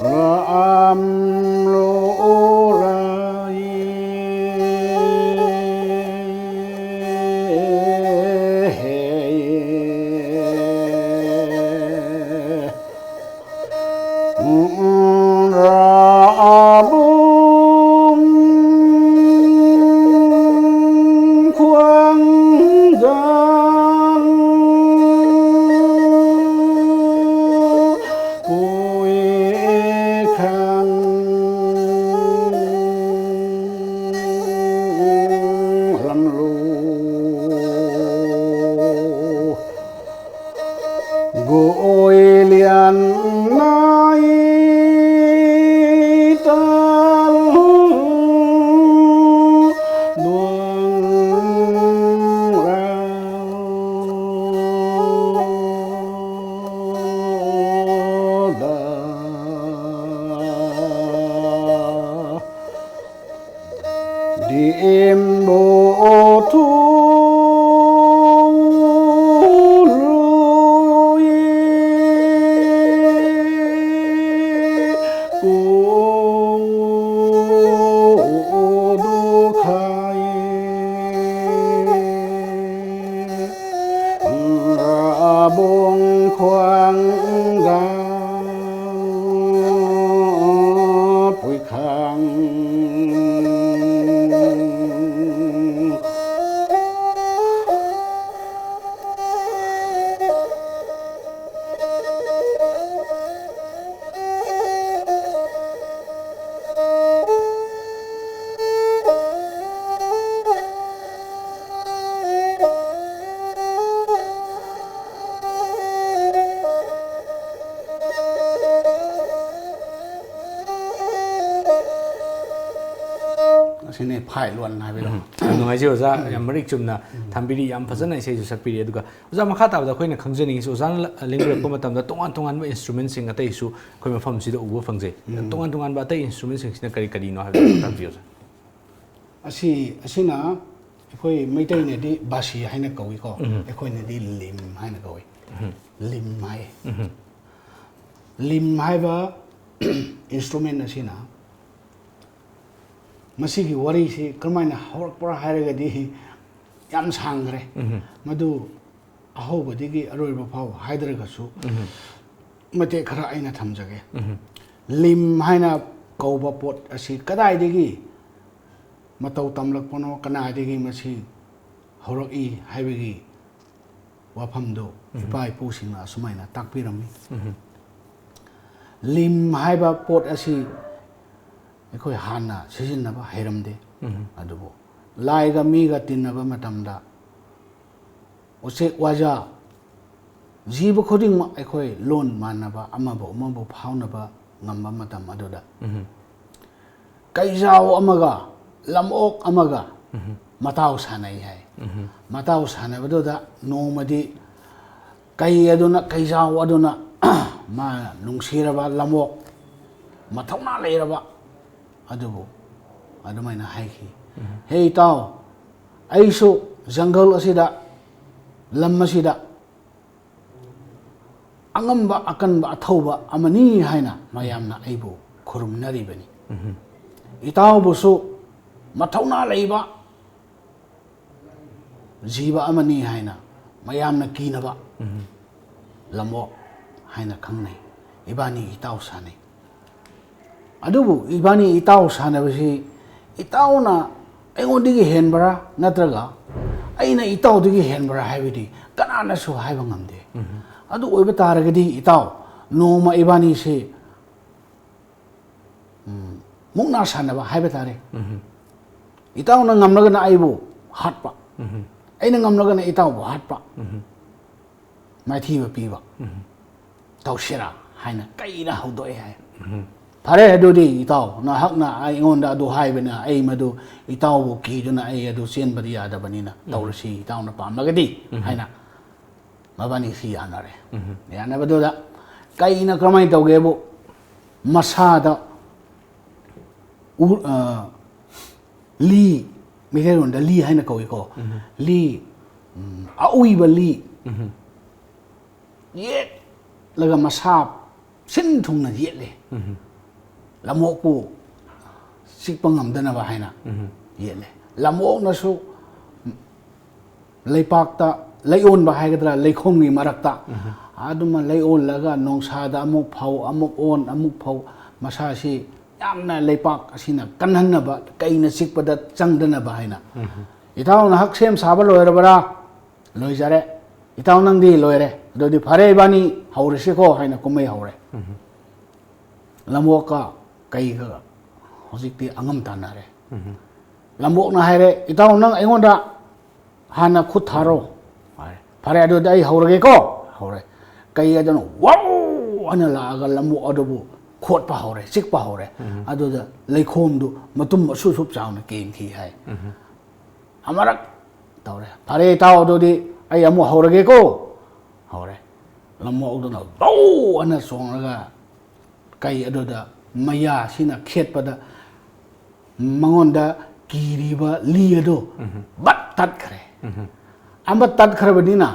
ꯂꯥꯝꯂꯣꯔꯥꯏ꯫ ꯔꯥꯕꯨꯡ ꯈ꯭ꯋꯥꯡꯖꯥꯡ ꯄꯨꯏꯈꯥꯡ ꯂꯝꯂꯨ ꯒꯣꯏꯂꯤꯌꯥꯟ ꯅꯥꯏ ꯇꯥꯜ ꯗꯨꯡ ꯔꯥꯎ ꯗ ꯗꯤꯝꯕꯣ ꯊꯨ ꯂꯨꯏ ꯀꯨ ꯗꯨ ꯈꯥꯏ ꯔꯥꯕꯣꯡ ꯈ꯭ꯋꯥꯡ ꯒꯥꯡ ꯄꯨꯏꯈꯥꯡ ꯑꯁꯤꯅꯤ ꯐꯥꯏ ꯂꯣꯟ ꯍꯥꯏꯕꯗꯣ꯫ ꯎꯝ꯫ ꯌꯥꯝ ꯅꯨꯡꯉꯥꯏꯖꯩ ꯑꯣꯖꯥ, ꯌꯥꯝ ꯃꯔꯤꯛ ꯆꯨꯝꯅ ꯊꯝꯕꯤꯔꯤ, ꯌꯥꯝ ꯐꯖꯅ ꯏꯁꯩꯁꯨ ꯁꯛꯄꯤꯔꯤ꯫ ꯑꯗꯨꯒ ꯑꯣꯖꯥ, ꯃꯈꯥ ꯇꯥꯕꯗ ꯑꯩꯈꯣꯏꯅ ꯈꯪꯖꯅꯤꯡꯉꯤꯁꯤ, ꯑꯣꯖꯥꯅ ꯂ-, ꯂꯦꯡꯕꯤꯔꯛꯄ ꯃꯇꯝꯗ ꯇꯣꯉꯥꯟ ꯇꯣꯉꯥꯟꯕ instrumentꯁꯤꯡ ꯑꯇꯩꯁꯨ ꯑꯩꯈꯣꯏ ꯃꯐꯝꯁꯤꯗ ꯎꯕ ꯐꯪꯖꯩ꯫ ꯎꯝ꯫ ꯇꯣꯉꯥꯟ ꯇꯣꯉꯥꯟꯕ ꯑꯇꯩ instrumentꯁꯤꯡꯁꯤꯅ ꯀꯔꯤ ꯀꯔꯤꯅꯣ ꯍꯥꯏꯕꯗꯨ ꯇꯥꯛꯄꯤꯌꯨ, ꯑꯣꯖꯥ꯫ ꯑꯁꯤ, ꯑꯁꯤꯅ ꯑꯩꯈꯣꯏ ꯃꯩꯇꯩꯅꯗꯤ ꯕꯥꯁꯤ ꯍꯥꯏꯅ ꯀꯧꯏꯀꯣ, ꯎꯝ꯫ ꯑꯩꯈꯣꯏꯅꯗꯤ ꯂꯤꯝ ꯍꯥꯏꯅ ꯀꯧꯏ꯫ ꯎꯝ꯫ ꯂꯤꯝ ꯍꯥꯏ꯫ ꯎꯝ꯫ ꯂꯤꯝ ꯍꯥꯏꯕ instrument ꯑꯁꯤꯅ, ꯃꯁꯤꯒꯤ ꯋꯥꯔꯤꯁꯤ ꯀꯔꯝꯍꯥꯏꯅ ꯍꯧꯔꯛꯄ꯭ꯔꯥ ꯍꯥꯏꯔꯒꯗꯤ ꯌꯥꯝ ꯁꯥꯡꯈ꯭ꯔꯦ꯫ ꯃꯗꯨ ꯑꯍꯧꯕꯗꯒꯤ ꯑꯔꯣꯏꯕ ꯐꯥꯎ ꯍꯥꯏꯗ꯭ꯔꯒꯁꯨ, ꯃꯇꯦꯛ ꯈꯔ ꯑꯩꯅ ꯊꯝꯖꯒꯦ꯫ ꯂꯤꯝ ꯍꯥꯏꯅ ꯀꯧꯕ ꯄꯣꯠ ꯑꯁꯤ ꯀꯗꯥꯏꯗꯒꯤ ꯃꯇꯧ ꯇꯝꯂꯛꯄꯅꯣ, ꯀꯅꯥꯗꯒꯤ ꯃꯁꯤ ꯍꯧꯔꯛꯏ ꯍꯥꯏꯕꯒꯤ ꯋꯥꯐꯝꯗꯨ ꯏꯄꯥ ꯏꯄꯨꯁꯤꯡꯅ ꯑꯁꯨꯃꯥꯏꯅ ꯇꯥꯛꯄꯤꯔꯝꯃꯤ꯫ ꯂꯤꯝ ꯍꯥꯏꯕ ꯄꯣꯠ ꯑꯁꯤ ꯑꯩꯈꯣꯏ ꯍꯥꯟꯅ ꯁꯤꯖꯤꯟꯅꯕ ꯍꯩꯔꯝꯗꯦ꯫ ꯑꯗꯨꯕꯨ ꯂꯥꯏꯒ ꯃꯤꯒ ꯇꯤꯟꯅꯕ ꯃꯇꯝꯗ ꯎꯆꯦꯛ ꯋꯥꯖꯥ, ꯖꯤꯕ ꯈꯨꯗꯤꯡꯃꯛ ꯑꯩꯈꯣꯏ ꯂꯣꯟ ꯃꯥꯟꯅꯕ, ꯑꯃꯕꯨ ꯑꯃꯕꯨ ꯐꯥꯎꯅꯕ ꯉꯝꯕ ꯃꯇꯝ ꯑꯗꯨꯗ, ꯀꯩꯖꯥꯎ ꯑꯃꯒ ꯂꯝꯑꯣꯛ ꯑꯃꯒ ꯃꯇꯥꯎ ꯁꯥꯟꯅꯩ ꯍꯥꯏ꯫ ꯃꯇꯥꯎ ꯁꯥꯟꯅꯕꯗꯨꯗ ꯅꯣꯡꯃꯗꯤ ꯀꯩ ꯑꯗꯨꯅ, ꯀꯩꯖꯥꯎ ꯑꯗꯨꯅ ꯃꯥ ꯅꯨꯡꯁꯤꯔꯕ ꯂꯝꯑꯣꯛ, ꯃꯊꯧꯅꯥ ꯂꯩꯔꯕ ꯑꯗꯨꯕꯨ ꯑꯗꯨꯃꯥꯏꯅ ꯍꯥꯏꯈꯤ, "ꯍꯦ ꯏꯇꯥꯎ, ꯑꯩꯁꯨ ꯖꯪꯒꯜ ꯑꯁꯤꯗ, ꯂꯝ ꯑꯁꯤꯗ ꯑꯉꯝꯕ, ꯑꯀꯟꯕ, ꯑꯊꯧꯕ ꯑꯃꯅꯤ ꯍꯥꯏꯅ ꯃꯌꯥꯝꯅ ꯑꯩꯕꯨ ꯈꯨꯔꯨꯝꯅꯔꯤꯕꯅꯤ꯫ ꯏꯇꯥꯎꯕꯨꯁꯨ ꯃꯊꯧꯅꯥ ꯂꯩꯕ ꯖꯤꯕ ꯑꯃꯅꯤ ꯍꯥꯏꯅ ꯃꯌꯥꯝꯅ ꯀꯤꯅꯕ ꯂꯝꯑꯣꯛ ꯍꯥꯏꯅ ꯈꯪꯅꯩ꯫ ꯏꯕꯥꯅꯤ ꯏꯇꯥꯎ ꯁꯥꯟꯅꯩ꯫ ꯑꯗꯨꯕꯨ ꯏꯕꯥꯅꯤ ꯏꯇꯥꯎ ꯁꯥꯟꯅꯕꯁꯤ ꯏꯇꯥꯎꯅ ꯑꯩꯉꯣꯟꯗꯒꯤ ꯍꯦꯟꯕ꯭ꯔꯥ ꯅꯠꯇ꯭ꯔꯒ ꯑꯩꯅ ꯏꯇꯥꯎꯗꯒꯤ ꯍꯦꯟꯕ꯭ꯔꯥ ꯍꯥꯏꯕꯗꯤ ꯀꯅꯥꯅꯁꯨ ꯍꯥꯏꯕ ꯉꯝꯗꯦ꯫ ꯑꯗꯨ ꯑꯣꯏꯕ ꯇꯥꯔꯒꯗꯤ ꯏꯇꯥꯎ, ꯅꯣꯡꯃ ꯏꯕꯥꯅꯤꯁꯤ, ꯎꯝ, ꯃꯨꯛꯅꯥ ꯁꯥꯟꯅꯕ ꯍꯥꯏꯕ ꯇꯥꯔꯦ꯫ ꯏꯇꯥꯎꯅ ꯉꯝꯂꯒꯅ ꯑꯩꯕꯨ ꯍꯥꯠꯄ, ꯑꯩꯅ ꯉꯝꯂꯒꯅ ꯏꯇꯥꯎꯕꯨ ꯍꯥꯠꯄ, ꯃꯥꯏꯊꯤꯕ ꯄꯤꯕ ꯇꯧꯁꯤꯔꯥ ꯍꯥꯏꯅ ꯀꯩꯅ ꯍꯧꯗꯣꯛꯑꯦ ꯍꯥꯏ꯫ "ꯐꯔꯦ, ꯑꯗꯨꯗꯤ ꯏꯇꯥꯎ, ꯅꯍꯥꯛꯅ ꯑꯩꯉꯣꯟꯗ ꯑꯗꯨ ꯍꯥꯏꯕꯅ ꯑꯩ ꯃꯗꯨ ꯏꯇꯥꯎꯕꯨ ꯀꯤꯗꯨꯅ ꯑꯩ ꯑꯗꯨ ꯆꯦꯟꯕꯗꯤ ꯌꯥꯗꯕꯅꯤꯅ ꯇꯧꯔꯁꯤ, ꯏꯇꯥꯎꯅ ꯄꯥꯝꯂꯒꯗꯤ" ꯍꯥꯏꯅ ꯃꯕꯥꯅꯤꯁꯤ ꯌꯥꯅꯔꯦ꯫ ꯌꯥꯅꯕꯗꯨꯗ ꯀꯩꯅ ꯀꯔꯝꯍꯥꯏꯅ ꯇꯧꯒꯦꯕꯨ, ꯃꯁꯥꯗ ꯎ-, ꯑ, ꯂꯤ, ꯃꯩꯇꯩꯂꯣꯟꯗ ꯂꯤ ꯍꯥꯏꯅ ꯀꯧꯏꯀꯣ꯫ ꯂꯤ, ꯎꯝ, ꯑꯎꯏꯕ ꯂꯤ ꯌꯦꯠꯂꯒ ꯃꯁꯥ ꯁꯤꯟ ꯊꯨꯡꯅ ꯌꯦꯠꯂꯦ꯫ ꯂꯝꯑꯣꯛꯄꯨ ꯆꯤꯛꯄ ꯉꯝꯗꯅꯕ ꯍꯥꯏꯅ ꯌꯦꯠꯂꯦ꯫ ꯂꯝꯑꯣꯛꯅꯁꯨ ꯂꯩꯄꯥꯛꯇ ꯂꯩꯑꯣꯟꯕ ꯍꯥꯏꯒꯗ꯭ꯔꯥ, ꯂꯩꯈꯣꯝꯒꯤ ꯃꯔꯛꯇ ꯑꯗꯨꯃ ꯂꯩꯑꯣꯜꯂꯒ ꯅꯣꯡꯁꯥꯗ ꯑꯃꯨꯛ ꯐꯧ, ꯑꯃꯨꯛ ꯑꯣꯟ, ꯑꯃꯨꯛ ꯐꯧ, ꯃꯁꯥꯁꯤ ꯌꯥꯝꯅ ꯂꯩꯄꯥꯛ ꯑꯁꯤꯅ ꯀꯟꯍꯟꯅꯕ, ꯀꯩꯅ ꯆꯤꯛꯄꯗ ꯆꯪꯗꯅꯕ ꯍꯥꯏꯅ꯫ ꯏꯇꯥꯎꯅ ꯍꯛ ꯁꯦꯝ ꯁꯥꯕ ꯂꯣꯏꯔꯕ꯭ꯔꯥ? ꯂꯣꯏꯖꯔꯦ꯫ ꯏꯇꯥꯎ ꯅꯪꯗꯤ ꯂꯣꯏꯔꯦ꯫ ꯑꯗꯨꯗꯤ ꯐꯔꯦ, ꯏꯕꯥꯅꯤ ꯍꯧꯔꯁꯤꯀꯣ ꯍꯥꯏꯅ ꯀꯨꯝꯍꯩ ꯍꯧꯔꯦ꯫ ꯂꯝꯑꯣꯛꯀ ꯀꯩꯒ ꯍꯧꯖꯤꯛꯇꯤ ꯑꯉꯝ ꯇꯥꯟꯅꯔꯦ꯫ ꯂꯝꯑꯣꯛꯅ ꯍꯥꯏꯔꯦ, "ꯏꯇꯥꯎ ꯅꯪ ꯑꯩꯉꯣꯟꯗ ꯍꯥꯟꯅ ꯈꯨꯠ ꯊꯥꯔꯣ" ꯍꯥꯏꯔꯦ꯫ "ꯐꯔꯦ, ꯑꯗꯨꯗꯤ ꯑꯩ ꯍꯧꯔꯒꯦꯀꯣ" ꯍꯧꯔꯦ꯫ ꯀꯩ ꯑꯗꯨꯅ ꯋꯥꯎ ꯑꯅ ꯂꯥꯛꯑꯒ ꯂꯝꯑꯣꯛ ꯑꯗꯨꯕꯨ ꯈꯣꯠꯄ ꯍꯧꯔꯦ, ꯆꯤꯛꯄ ꯍꯧꯔꯦ꯫ ꯑꯗꯨꯗ ꯂꯩꯈꯣꯝꯗꯨ ꯃꯇꯨꯝ ꯑꯁꯨ ꯁꯨꯞ ꯆꯥꯎꯅ ꯀꯦꯟꯈꯤ ꯍꯥꯏ꯫ ꯑꯃꯔꯛ ꯇꯧꯔꯦ꯫ "ꯐꯔꯦ ꯏꯇꯥꯎ, ꯑꯗꯨꯗꯤ ꯑꯩ ꯑꯃꯨꯛ ꯍꯧꯔꯒꯦꯀꯣ" ꯍꯧꯔꯦ꯫ ꯂꯝꯑꯣꯛꯇꯨꯅ ꯕꯧ ꯑꯅ ꯆꯣꯡꯉꯒ ꯀꯩ ꯑꯗꯨꯗ ꯃꯌꯥꯁꯤꯅ ꯈꯦꯠꯄꯗ ꯃꯉꯣꯟꯗ ꯀꯤꯔꯤꯕ ꯂꯤ ꯑꯗꯨ ꯕꯠ ꯇꯠꯈ꯭ꯔꯦ꯫ ꯑꯃ ꯇꯠꯈ꯭ꯔꯕꯅꯤꯅ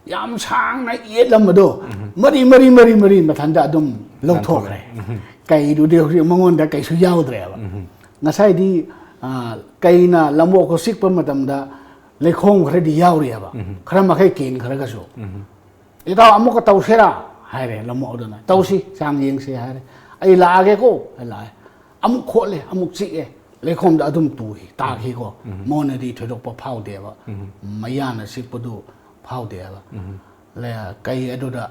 ꯌꯥꯝ ꯁꯥꯡꯅ ꯌꯦꯠꯂꯝꯕꯗꯣ ꯃꯔꯤ ꯃꯔꯤ ꯃꯔꯤ ꯃꯔꯤ ꯃꯊꯟꯇ ꯑꯗꯨꯝ ꯂꯧꯊꯣꯛꯈ꯭ꯔꯦ꯫ ꯀꯩꯗꯨꯗꯤ ꯍꯧꯖꯤꯛ ꯃꯉꯣꯟꯗ ꯀꯩꯁꯨ ꯌꯥꯎꯗ꯭ꯔꯦꯕ꯫ ꯉꯁꯥꯏꯗꯤ, ꯑ, ꯀꯩꯅ ꯂꯝꯑꯣꯛꯇ ꯆꯤꯛꯄ ꯃꯇꯝꯗ ꯂꯩꯈꯣꯝ ꯈꯔꯗꯤ ꯌꯥꯎꯔꯤꯑꯕ, ꯈꯔ ꯃꯈꯩ ꯀꯦꯟꯈ꯭ꯔꯒꯁꯨ꯫ "ꯏꯇꯥꯎ, ꯑꯃꯨꯛꯀ ꯇꯧꯁꯤꯔꯥ?" ꯍꯥꯏꯔꯦ ꯂꯝꯑꯣꯛ ꯑꯗꯨꯅ꯫ "ꯇꯧꯁꯤ, ꯆꯥꯡ ꯌꯦꯡꯁꯤ" ꯍꯥꯏꯔꯦ꯫ "ꯑꯩ ꯂꯥꯛꯑꯒꯦꯀꯣ" ꯍꯥꯏ ꯂꯥꯛꯑꯦ꯫ ꯑꯃꯨꯛ ꯈꯣꯠꯂꯦ, ꯑꯃꯨꯛ ꯆꯤꯛꯑꯦ, ꯂꯩꯈꯣꯝꯗ ꯑꯗꯨꯝ ꯇꯨꯏ, ꯇꯥꯈꯤꯀꯣ꯫ ꯃꯉꯣꯟꯗꯗꯤ ꯊꯣꯏꯗꯣꯛꯄ ꯐꯥꯎꯗꯦꯕ, ꯃꯌꯥꯅ ꯆꯤꯛꯄꯗꯨ ꯐꯥꯎꯗꯦꯕ꯫ ꯂꯩ-, ꯀꯩ ꯑꯗꯨꯗ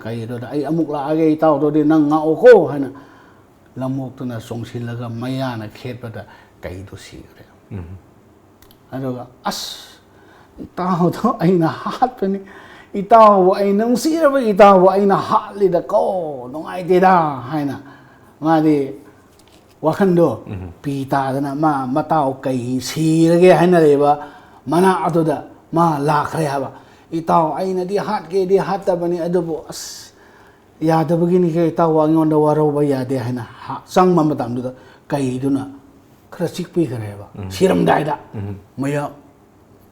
ꯀꯩ ꯑꯗꯨꯗ "ꯑꯩ ꯑꯃꯨꯛ ꯂꯥꯛꯑꯒꯦ ꯏꯇꯥꯎꯗꯨꯗꯤ, ꯅꯪ ꯉꯥꯛꯑꯣꯀꯣ" ꯍꯥꯏꯅ ꯂꯝꯑꯣꯛꯇꯨꯅ ꯆꯣꯡꯁꯤꯜꯂꯒ ꯃꯌꯥꯅ ꯈꯦꯠꯄꯗ ꯀꯩꯗꯨ ꯁꯤꯈ꯭ꯔꯦ꯫ ꯑꯗꯨꯒ, "ꯑꯁ, ꯏꯇꯥꯎꯗꯣ ꯑꯩꯅ ꯍꯥꯠꯄꯅꯤ, ꯏꯇꯥꯎꯕꯨ, ꯑꯩ ꯅꯨꯡꯁꯤꯔꯕ ꯏꯇꯥꯎꯕꯨ ꯑꯩꯅ ꯍꯥꯠꯂꯤꯗ ꯀꯣ, ꯅꯨꯡꯉꯥꯏꯇꯦꯗ" ꯍꯥꯏꯅ ꯃꯥꯗꯤ ꯋꯥꯈꯟꯗꯣ ꯄꯤ ꯇꯥꯗꯅ ꯃꯥ ꯃꯇꯥꯎ ꯀꯩ ꯁꯤꯔꯒꯦ ꯍꯥꯏꯅꯔꯤꯕ ꯃꯅꯥꯛ ꯑꯗꯨꯗ ꯃꯥ ꯂꯥꯛꯈ꯭ꯔꯦ ꯍꯥꯏꯕ꯫ "ꯏꯇꯥꯎ, ꯑꯩꯅꯗꯤ ꯍꯥꯠꯀꯦꯗꯤ ꯍꯥꯠꯇꯕꯅꯤ, ꯑꯗꯨꯕꯨ ꯑꯁ, ꯌꯥꯗꯕꯒꯤꯅꯤ ꯀꯩ, ꯏꯇꯥꯎ ꯑꯩꯉꯣꯟꯗ ꯋꯥꯔꯧꯕ ꯌꯥꯗꯦ" ꯍꯥꯏꯅ ꯍꯥ-, ꯆꯪꯕ ꯃꯇꯝꯗꯨꯗ ꯀꯩꯗꯨꯅ ꯈꯔ ꯆꯤꯛꯄꯤꯈ꯭ꯔꯦꯕ꯫ ꯁꯤꯔꯝꯗꯥꯏꯗ ꯃꯌꯥ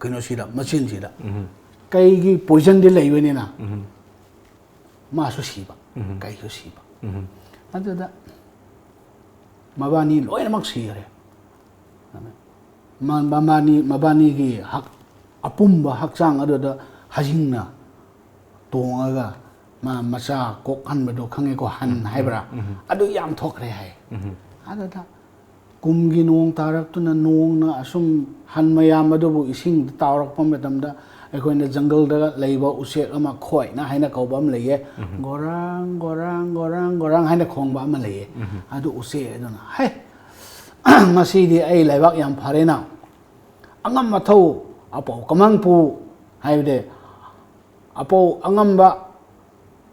ꯀꯩꯅꯣꯁꯤꯗ, ꯃꯆꯤꯟꯁꯤꯗ ꯀꯩꯒꯤ ꯄꯣꯏꯖꯟꯗꯤ ꯂꯩꯕꯅꯤꯅ ꯃꯥꯁꯨ ꯁꯤꯕ, ꯀꯩꯁꯨ ꯁꯤꯕ꯫ ꯑꯗꯨꯗ ꯃꯕꯥꯅꯤ ꯂꯣꯏꯅꯃꯛ ꯁꯤꯈ꯭ꯔꯦ꯫ ꯃ- ꯃꯕꯥꯅꯤ ꯃꯕꯥꯅꯤꯒꯤ ꯍꯛ ꯑꯄꯨꯝꯕ ꯍꯛꯆꯥꯡ ꯑꯗꯨꯗ ꯍꯖꯤꯡꯅ ꯇꯣꯡꯉꯒ ꯃꯥ ꯃꯆꯥ ꯀꯣꯛꯍꯟꯕꯗꯣ ꯈꯪꯉꯦꯀꯣ, ꯍꯟ ꯍꯥꯏꯕ꯭ꯔꯥ? ꯑꯗꯨ ꯌꯥꯝ ꯊꯣꯛꯈ꯭ꯔꯦ ꯍꯥꯏ꯫ ꯑꯗꯨꯗ ꯀꯨꯝꯒꯤ ꯅꯣꯡ ꯇꯥꯔꯛꯇꯨꯅ, ꯅꯣꯡꯅ ꯑꯁꯨꯝ ꯍꯟ ꯃꯌꯥꯝ ꯑꯗꯨꯕꯨ ꯏꯁꯤꯡꯗ ꯇꯥꯎꯔꯛꯄ ꯃꯇꯝꯗ, ꯑꯩꯈꯣꯏꯅ ꯖꯪꯒꯜꯗ ꯂꯩꯕ ꯎꯆꯦꯛ ꯑꯃ, ꯈꯣꯏꯅ ꯍꯥꯏꯅ ꯀꯧꯕ ꯑꯃ ꯂꯩꯌꯦ꯫ ꯒꯣꯔꯥꯡ ꯒꯣꯔꯥꯡ ꯒꯣꯔꯥꯡ ꯒꯣꯔꯥꯡ ꯍꯥꯏꯅ ꯈꯣꯡꯕ ꯑꯃ ꯂꯩꯌꯦ꯫ ꯑꯗꯨ ꯎꯆꯦꯛ ꯑꯗꯨꯅ, "ꯍꯦ, ꯉꯁꯤꯗꯤ ꯑꯩ ꯂꯩꯕꯥꯛ ꯌꯥꯝ ꯐꯔꯦꯅ, ꯑꯉꯝ ꯑꯊꯧ ꯑꯄꯧ ꯀꯃꯪꯄꯨ ꯍꯥꯏꯕꯗꯤ ꯑꯄꯧ ꯑꯉꯝꯕ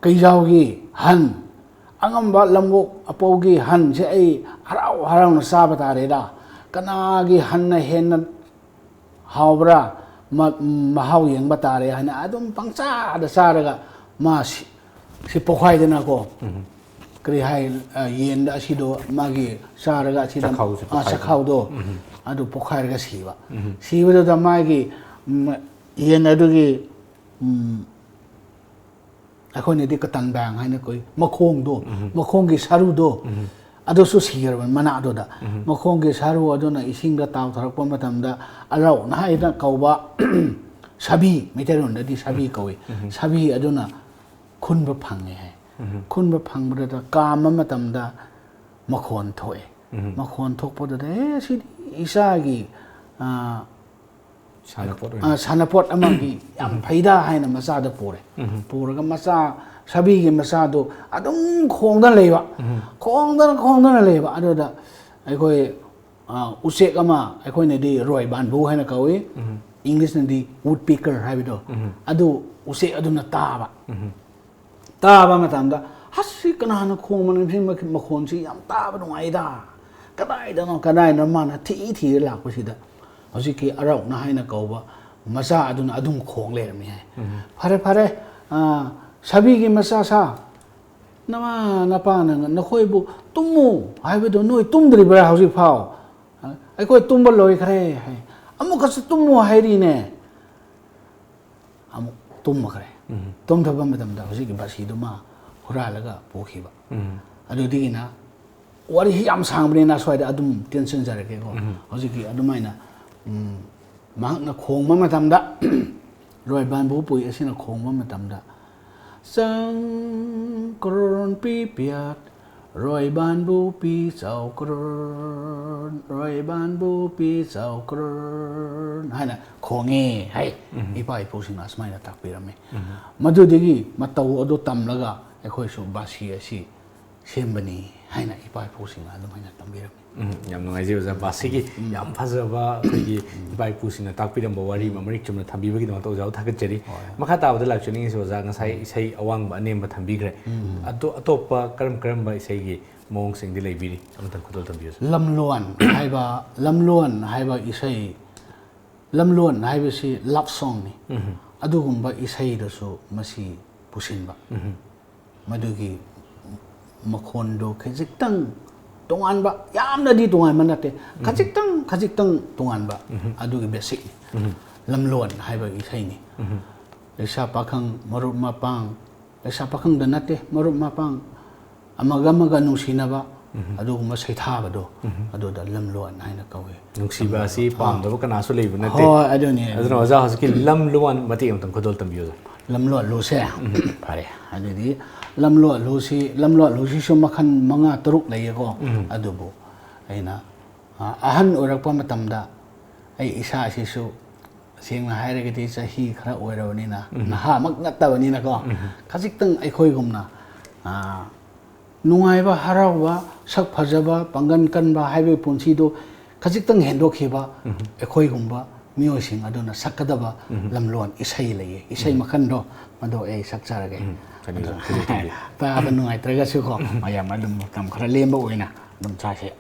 ꯀꯩꯖꯥꯎꯒꯤ ꯍꯟ, ꯑꯉꯝꯕ ꯂꯝꯒꯣꯛ ꯑꯄꯧꯒꯤ ꯍꯟꯁꯦ ꯑꯩ ꯍꯔꯥꯎ ꯍꯔꯥꯎꯅ ꯆꯥꯕ ꯇꯥꯔꯦꯗ꯫ ꯀꯅꯥꯒꯤ ꯍꯟꯅ ꯍꯦꯟꯅ ꯍꯥꯎꯕ꯭ꯔꯥ, ꯃ- ꯃꯍꯥꯎ ꯌꯦꯡꯕ ꯇꯥꯔꯦ" ꯍꯥꯏꯅ ꯑꯗꯨꯝ ꯄꯪꯆꯥꯗ ꯆꯥꯔꯒ ꯃꯥ ꯁꯤ- ꯁꯤ ꯄꯣꯛꯈꯥꯏꯗꯅꯀꯣ, ꯀꯔꯤ ꯍꯥꯏ, ꯑ, ꯌꯦꯟꯗ ꯑꯁꯤꯗꯣ ꯃꯥꯒꯤ ꯆꯥꯔꯒ ꯑꯁꯤꯗ, ꯆꯈꯥꯎꯁꯦ ꯑ, ꯄꯣꯛꯈꯥꯏꯗꯅ꯫ ꯆꯈꯥꯎꯗꯣ ꯑꯗꯨ ꯄꯣꯛꯈꯥꯏꯔꯒ ꯁꯤꯕ꯫ ꯁꯤꯕꯗꯨꯗ ꯃꯥꯒꯤ, ꯎꯝ, ꯌꯦꯟ ꯑꯗꯨꯒꯤ, ꯎꯝ, ꯑꯩꯈꯣꯏꯅꯗꯤ ꯀꯇꯟ ꯕꯥꯡ ꯍꯥꯏꯅ ꯀꯧꯏ, ꯃꯈꯣꯡꯗꯣ, ꯃꯈꯣꯡꯒꯤ ꯁꯔꯨꯗꯣ, ꯑꯗꯨꯁꯨ ꯁꯤꯈ꯭ꯔꯕꯅꯤ ꯃꯅꯥꯗꯨꯗ꯫ ꯃꯈꯣꯡꯒꯤ ꯁꯔꯨ ꯑꯗꯨꯅ ꯏꯁꯤꯡꯗ ꯇꯥꯎꯊꯔꯛꯄ ꯃꯇꯝꯗ ꯑꯔꯧꯅ ꯍꯥꯏꯅ ꯀꯧꯕ ꯁꯥꯕꯤ, ꯃꯩꯇꯩꯂꯣꯟꯗꯗꯤ ꯁꯥꯕꯤ ꯀꯧꯏ, ꯁꯥꯕꯤ ꯑꯗꯨꯅ ꯈꯨꯟꯕ ꯐꯪꯉꯦ ꯍꯥꯏ꯫ ꯈꯨꯟꯕ ꯐꯪꯕꯗꯨꯗ ꯀꯥꯝꯕ ꯃꯇꯝꯗ ꯃꯈꯣꯟ ꯊꯣꯛꯑꯦ꯫ ꯃꯈꯣꯟ ꯊꯣꯛꯄꯗꯨꯗ, "ꯑꯦ, ꯁꯤꯗꯤ ꯏꯆꯥꯒꯤ, ꯑ, ꯁꯥꯟꯅꯄꯣꯠ ꯑꯣꯏꯅ꯫ ꯑ, ꯁꯥꯟꯅꯄꯣꯠ ꯑꯃꯒꯤ ꯌꯥꯝ ꯐꯩꯗ" ꯍꯥꯏꯅ ꯃꯆꯥꯗ ꯄꯨꯔꯦ꯫ ꯄꯨꯔꯒ ꯃꯆꯥ, ꯁꯥꯕꯤꯒꯤ ꯃꯆꯥꯗꯨ ꯑꯗꯨꯝ ꯈꯣꯡꯗꯅ ꯂꯩꯕ꯫ ꯈꯣꯡꯗꯅ, ꯈꯣꯡꯗꯅ ꯂꯩꯕ꯫ ꯑꯗꯨꯗ ꯑꯩꯈꯣꯏ, ꯑ, ꯎꯆꯦꯛ ꯑꯃ, ꯑꯩꯈꯣꯏꯅꯗꯤ ꯔꯣꯏ ꯕꯥꯟꯕꯨ ꯍꯥꯏꯅ ꯀꯧꯏ, ꯏꯪꯂꯤꯁꯅꯗꯤ ꯋꯨꯗ ꯄꯤꯀꯔ ꯍꯥꯏꯕꯗꯣ, ꯑꯗꯨ ꯎꯆꯦꯛ ꯑꯗꯨꯅ ꯇꯥꯕ꯫ ꯇꯥꯕ ꯃꯇꯝꯗ, "ꯑꯁ, ꯁꯤ ꯀꯅꯥꯅ ꯈꯣꯡꯕꯅꯣ? ꯁꯤ ꯃꯈ- ꯃꯈꯣꯟꯁꯤ ꯌꯥꯝ ꯇꯥꯕ ꯅꯨꯡꯉꯥꯏꯗ꯫ ꯀꯗꯥꯏꯗꯅꯣ, ꯀꯗꯥꯏꯗꯅꯣ?" ꯃꯥꯅ ꯊꯤ ꯊꯤꯔ ꯂꯥꯛꯄꯁꯤꯗ, ꯍꯧꯖꯤꯛꯀꯤ ꯑꯔꯧꯅ ꯍꯥꯏꯅ ꯀꯧꯕ ꯃꯆꯥ ꯑꯗꯨꯅ ꯑꯗꯨꯝ ꯈꯣꯡ ꯂꯩꯔꯝꯃꯤ ꯍꯥꯏ꯫ "ꯐꯔꯦ, ꯐꯔꯦ, ꯑ, ꯁꯥꯕꯤꯒꯤ ꯃꯆꯥ ꯁꯥ, ꯅꯃꯥ ꯅꯄꯥꯅ ꯅꯈꯣꯏꯕꯨ ꯇꯨꯝꯃꯨ ꯍꯥꯏꯕꯗꯨ ꯅꯣꯏ ꯇꯨꯝꯗ꯭ꯔꯤꯕ꯭ꯔꯥ ꯍꯧꯖꯤꯛ ꯐꯥꯎ?" "ꯑꯩꯈꯣꯏ ꯇꯨꯝꯕ ꯂꯣꯏꯈ꯭ꯔꯦ" ꯍꯥꯏ꯫ "ꯑꯃꯨꯛꯀꯁꯨ ꯇꯨꯝꯃꯨ ꯍꯥꯏꯔꯤꯅꯦ?" ꯑꯃꯨꯛ ꯇꯨꯝꯃꯈ꯭ꯔꯦ꯫ ꯇꯨꯝꯊꯕ ꯃꯇꯝꯗ ꯍꯧꯖꯤꯛꯀꯤ ꯕꯥꯁꯤꯗꯨ ꯃꯥ ꯍꯨꯔꯥꯜꯂꯒ ꯄꯨꯈꯤꯕ꯫ ꯑꯗꯨꯗꯒꯤꯅ ꯋꯥꯔꯤꯁꯤ ꯌꯥꯝ ꯁꯥꯡꯕꯅꯤꯅ ꯁ꯭ꯋꯥꯏꯗ ꯑꯗꯨꯝ ꯇꯦꯟꯁꯤꯟꯖꯔꯒꯦꯀꯣ꯫ ꯍꯧꯖꯤꯛꯀꯤ ꯑꯗꯨꯃꯥꯏꯅ, ꯎꯝ, ꯃꯍꯥꯛꯅ ꯈꯣꯡꯕ ꯃꯇꯝꯗ, ꯔꯣꯏꯕꯥꯟ ꯕꯨꯄꯨꯏ ꯑꯁꯤꯅ ꯈꯣꯡꯕ ꯃꯇꯝꯗ, "ꯆꯪ ꯀ꯭ꯔꯣꯔꯣꯟ ꯄꯤ ꯄꯤꯌꯥꯠ, ꯔꯣꯏꯕꯥꯟ ꯕꯨꯄꯤ ꯆꯥꯎ ꯀ꯭ꯔꯣꯔꯣꯟ, ꯔꯣꯏꯕꯥꯟ ꯕꯨꯄꯤ ꯆꯥꯎ ꯀ꯭ꯔꯣꯔꯣꯟ" ꯍꯥꯏꯅ ꯈꯣꯡꯉꯦ ꯍꯥꯏ꯫ ꯏꯄꯥ ꯏꯄꯨꯁꯤꯡꯅ ꯑꯁꯨꯃꯥꯏꯅ ꯇꯥꯛꯄꯤꯔꯝꯃꯤ꯫ ꯃꯗꯨꯗꯒꯤ ꯃꯇꯧ ꯑꯗꯨ ꯇꯝꯂꯒ ꯑꯩꯈꯣꯏꯁꯨ ꯕꯥꯁꯤ ꯑꯁꯤ ꯁꯦꯝꯕꯅꯤ ꯍꯥꯏꯅ ꯏꯄꯥ ꯏꯄꯨꯁꯤꯡꯅ ꯑꯗꯨꯃꯥꯏꯅ ꯇꯝꯕꯤꯔꯝꯃꯤ꯫ ꯎꯝ, ꯌꯥꯝ ꯅꯨꯡꯉꯥꯏꯖꯩ ꯑꯣꯖꯥ꯫ ꯕꯥꯁꯤꯒꯤ ꯌꯥꯝ ꯐꯖꯕ ꯑꯩꯈꯣꯏꯒꯤ ꯏꯄꯥ ꯏꯄꯨꯁꯤꯡꯅ ꯇꯥꯛꯄꯤꯔꯝꯕ ꯋꯥꯔꯤ ꯑꯃ ꯃꯔꯤꯛ ꯆꯨꯝꯅ ꯊꯝꯕꯤꯕꯒꯤꯗꯃꯛꯇ ꯑꯣꯖꯥꯕꯨ ꯊꯥꯒꯠꯆꯔꯤ꯫ ꯃꯈꯥ ꯇꯥꯕꯗ ꯂꯥꯛꯆꯅꯤꯡꯉꯤꯁꯤ ꯑꯣꯖꯥ, ꯉꯁꯥꯏ ꯏꯁꯩ ꯑꯋꯥꯡꯕ ꯑꯅꯦꯝꯕ ꯊꯝꯕꯤꯈ꯭ꯔꯦ꯫ ꯑꯗꯣ ꯑꯇꯣꯞꯄ ꯀꯔꯝ ꯀꯔꯝꯕ ꯏꯁꯩꯒꯤ ꯃꯑꯣꯡꯁꯤꯡꯗꯤ ꯂꯩꯕꯤꯔꯤ? ꯑꯃꯇꯪ ꯈꯨꯗꯣꯜ ꯇꯝꯕꯤꯌꯨ ꯁꯥꯔ꯫ ꯂꯝꯂꯣꯟ ꯍꯥꯏꯕ, ꯂꯝꯂꯣꯟ ꯍꯥꯏꯕ ꯏꯁꯩ, ꯂꯝꯂꯣꯟ ꯍꯥꯏꯕꯁꯤ love songꯅꯤ꯫ ꯑꯗꯨꯒꯨꯝꯕ ꯏꯁꯩꯗꯁꯨ ꯃꯁꯤ ꯄꯨꯁꯤꯟꯕ꯫ ꯃꯗꯨꯒꯤ ꯃꯈꯣꯟꯗꯣ ꯈꯖꯤꯛꯇꯪ ꯇꯣꯉꯥꯟꯕ, ꯌꯥꯝꯅꯗꯤ ꯇꯣꯉꯥꯟꯕ ꯅꯠꯇꯦ, ꯈꯖꯤꯛꯇꯪ, ꯈꯖꯤꯛꯇꯪ ꯇꯣꯉꯥꯟꯕ, ꯑꯗꯨꯒꯤ basicꯅꯤ꯫ ꯂꯝꯂꯣꯟ ꯍꯥꯏꯕ ꯏꯁꯩꯅꯤ꯫ ꯂꯩꯁꯥ ꯄꯥꯈꯪ, ꯃꯔꯨꯞ ꯃꯄꯥꯡ, ꯂꯩꯁꯥ ꯄꯥꯈꯪꯗ ꯅꯠꯇꯦ, ꯃꯔꯨꯞ ꯃꯄꯥꯡ, ꯑꯃꯒ ꯑꯃꯒ ꯅꯨꯡꯁꯤꯅꯕ, ꯑꯗꯨꯒꯨꯝꯕ ꯁꯩꯊꯥꯕꯗꯣ, ꯑꯗꯨꯗ ꯂꯝꯂꯣꯟ ꯍꯥꯏꯅ ꯀꯧꯏ꯫ ꯅꯨꯡꯁꯤꯕ ꯑꯁꯤ ꯑꯥ꯫ ꯄꯥꯝꯗꯕ ꯀꯅꯥꯁꯨ ꯂꯩꯕ ꯅꯠꯇꯦ꯫ ꯍꯣꯏ, ꯑꯗꯨꯅꯤ, ꯑꯗꯨꯅ ꯑꯗꯨꯅꯤ꯫ ꯑꯣꯖꯥ ꯍꯧꯖꯤꯛꯀꯤ ꯂꯝꯂꯣꯟ ꯃꯇꯦꯛ ꯑꯃꯇꯪ ꯈꯨꯗꯣꯜ ꯇꯝꯕꯤꯌꯨ ꯑꯣꯖꯥ꯫ ꯂꯝꯂꯣꯟꯂꯨꯁꯦ꯫ ꯐꯔꯦ꯫ ꯑꯗꯨꯗꯤ ꯂꯝꯂꯣꯟꯂꯨꯁꯤ, ꯂꯝꯂꯣꯟꯂꯨꯁꯤꯁꯨ ꯃꯈꯜ ꯃꯉꯥ ꯇꯔꯨꯛ ꯂꯩꯌꯦꯀꯣ꯫ ꯑꯗꯨꯕꯨ ꯑꯩꯅ, ꯑ, ꯑꯍꯟ ꯑꯣꯏꯔꯛꯄ ꯃꯇꯝꯗ ꯑꯩ ꯏꯁꯥ ꯑꯁꯤꯁꯨ ꯇꯁꯦꯡꯅ ꯍꯥꯏꯔꯒꯗꯤ ꯆꯍꯤ ꯈꯔ ꯑꯣꯏꯔꯕꯅꯤꯅ, ꯅꯍꯥꯃꯛ ꯅꯠꯇꯕꯅꯤꯅꯀꯣ, ꯈꯖꯤꯛꯇꯪ ꯑꯩꯈꯣꯏꯒꯨꯝꯅ, ꯑ, ꯅꯨꯡꯉꯥꯏꯕ, ꯍꯔꯥꯎꯕ, ꯁꯛ ꯐꯖꯕ, ꯄꯥꯡꯒꯟ ꯀꯟꯕ ꯍꯥꯏꯕꯒꯤ ꯄꯨꯟꯁꯤꯗꯨ ꯈꯖꯤꯛꯇꯪ ꯍꯦꯟꯗꯣꯛꯈꯤꯕ ꯑꯩꯈꯣꯏꯒꯨꯝꯕ ꯃꯤꯑꯣꯏꯁꯤꯡ ꯑꯗꯨꯅ ꯁꯛꯀꯗꯕ ꯂꯝꯂꯣꯟ ꯏꯁꯩ ꯂꯩꯌꯦ꯫ ꯏꯁꯩ ꯃꯈꯜꯗꯣ ꯃꯗꯨ ꯑꯩ ꯁꯛꯆꯔꯒꯦ꯫ ꯎꯝ, ꯀꯔꯤ ꯑꯗꯣ ꯂꯝ, ꯀꯔꯤ ꯂꯝ? ꯇꯥꯕ ꯅꯨꯡꯉꯥꯏꯇ꯭ꯔꯒꯁꯨꯀꯣ, ꯃꯌꯥꯝ ꯑꯗꯨꯝ ꯃꯇꯝ ꯈꯔ ꯂꯦꯝꯕ ꯑꯣꯏꯅ ꯑꯗꯨꯝ ꯆꯥꯁꯦ꯫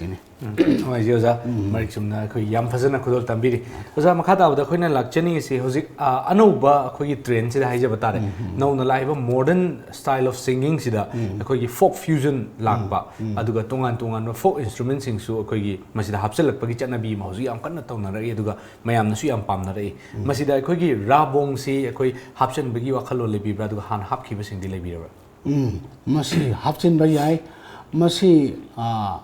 ꯅꯨꯡꯉꯥꯏꯖꯩ ꯑꯣꯖꯥ꯫ ꯃꯔꯤꯛ ꯆꯨꯝꯅ ꯑꯩꯈꯣꯏ ꯌꯥꯝ ꯐꯖꯅ ꯈꯨꯗꯣꯜ ꯇꯝꯕꯤꯔꯤ꯫ ꯑꯣꯖꯥ, ꯃꯈꯥ ꯇꯥꯕꯗ ꯑꯩꯈꯣꯏꯅ ꯂꯥꯛꯆꯅꯤꯡꯉꯤꯁꯤ ꯍꯧꯖꯤꯛ, ꯑ, ꯑꯅꯧꯕ ꯑꯩꯈꯣꯏꯒꯤ ꯇ꯭ꯔꯦꯟꯁꯤꯗ ꯍꯥꯏꯖꯕ ꯇꯥꯔꯦ꯫ ꯅꯧꯅ ꯂꯥꯛꯏꯕ modern style of singingꯁꯤꯗ ꯑꯩꯈꯣꯏꯒꯤ folk fusion ꯂꯥꯛꯄ, ꯑꯗꯨꯒ ꯇꯣꯉꯥꯟ ꯇꯣꯉꯥꯟꯕ folk instrumentꯁꯤꯡꯁꯨ ꯑꯩꯈꯣꯏꯒꯤ ꯃꯁꯤꯗ ꯍꯥꯞꯆꯤꯜꯂꯛꯄꯒꯤ ꯆꯠꯅꯕꯤ ꯑꯃ ꯍꯧꯖꯤꯛ ꯌꯥꯝ ꯀꯟꯅ ꯇꯧꯅꯔꯛꯏ, ꯑꯗꯨꯒ ꯃꯌꯥꯝꯅꯁꯨ ꯌꯥꯝ ꯄꯥꯝꯅꯔꯛꯏ꯫ ꯃꯁꯤꯗ ꯑꯩꯈꯣꯏꯒꯤ ꯔꯥꯕꯣꯡꯁꯤ ꯑꯩꯈꯣꯏ ꯍꯥꯞꯆꯤꯟꯕꯒꯤ ꯋꯥꯈꯜꯂꯣꯟ ꯂꯩꯕꯤꯕ꯭ꯔꯥ, ꯑꯗꯨꯒ ꯍꯥꯟꯅ ꯍꯥꯞꯈꯤꯕꯁꯤꯡꯗꯤ ꯂꯩꯕꯤꯔꯕ꯭ꯔꯥ? ꯎꯝ, ꯃꯁꯤ ꯍꯥꯞꯆꯤꯟꯕ ꯌꯥꯏ꯫ ꯃꯁꯤ, ꯑ,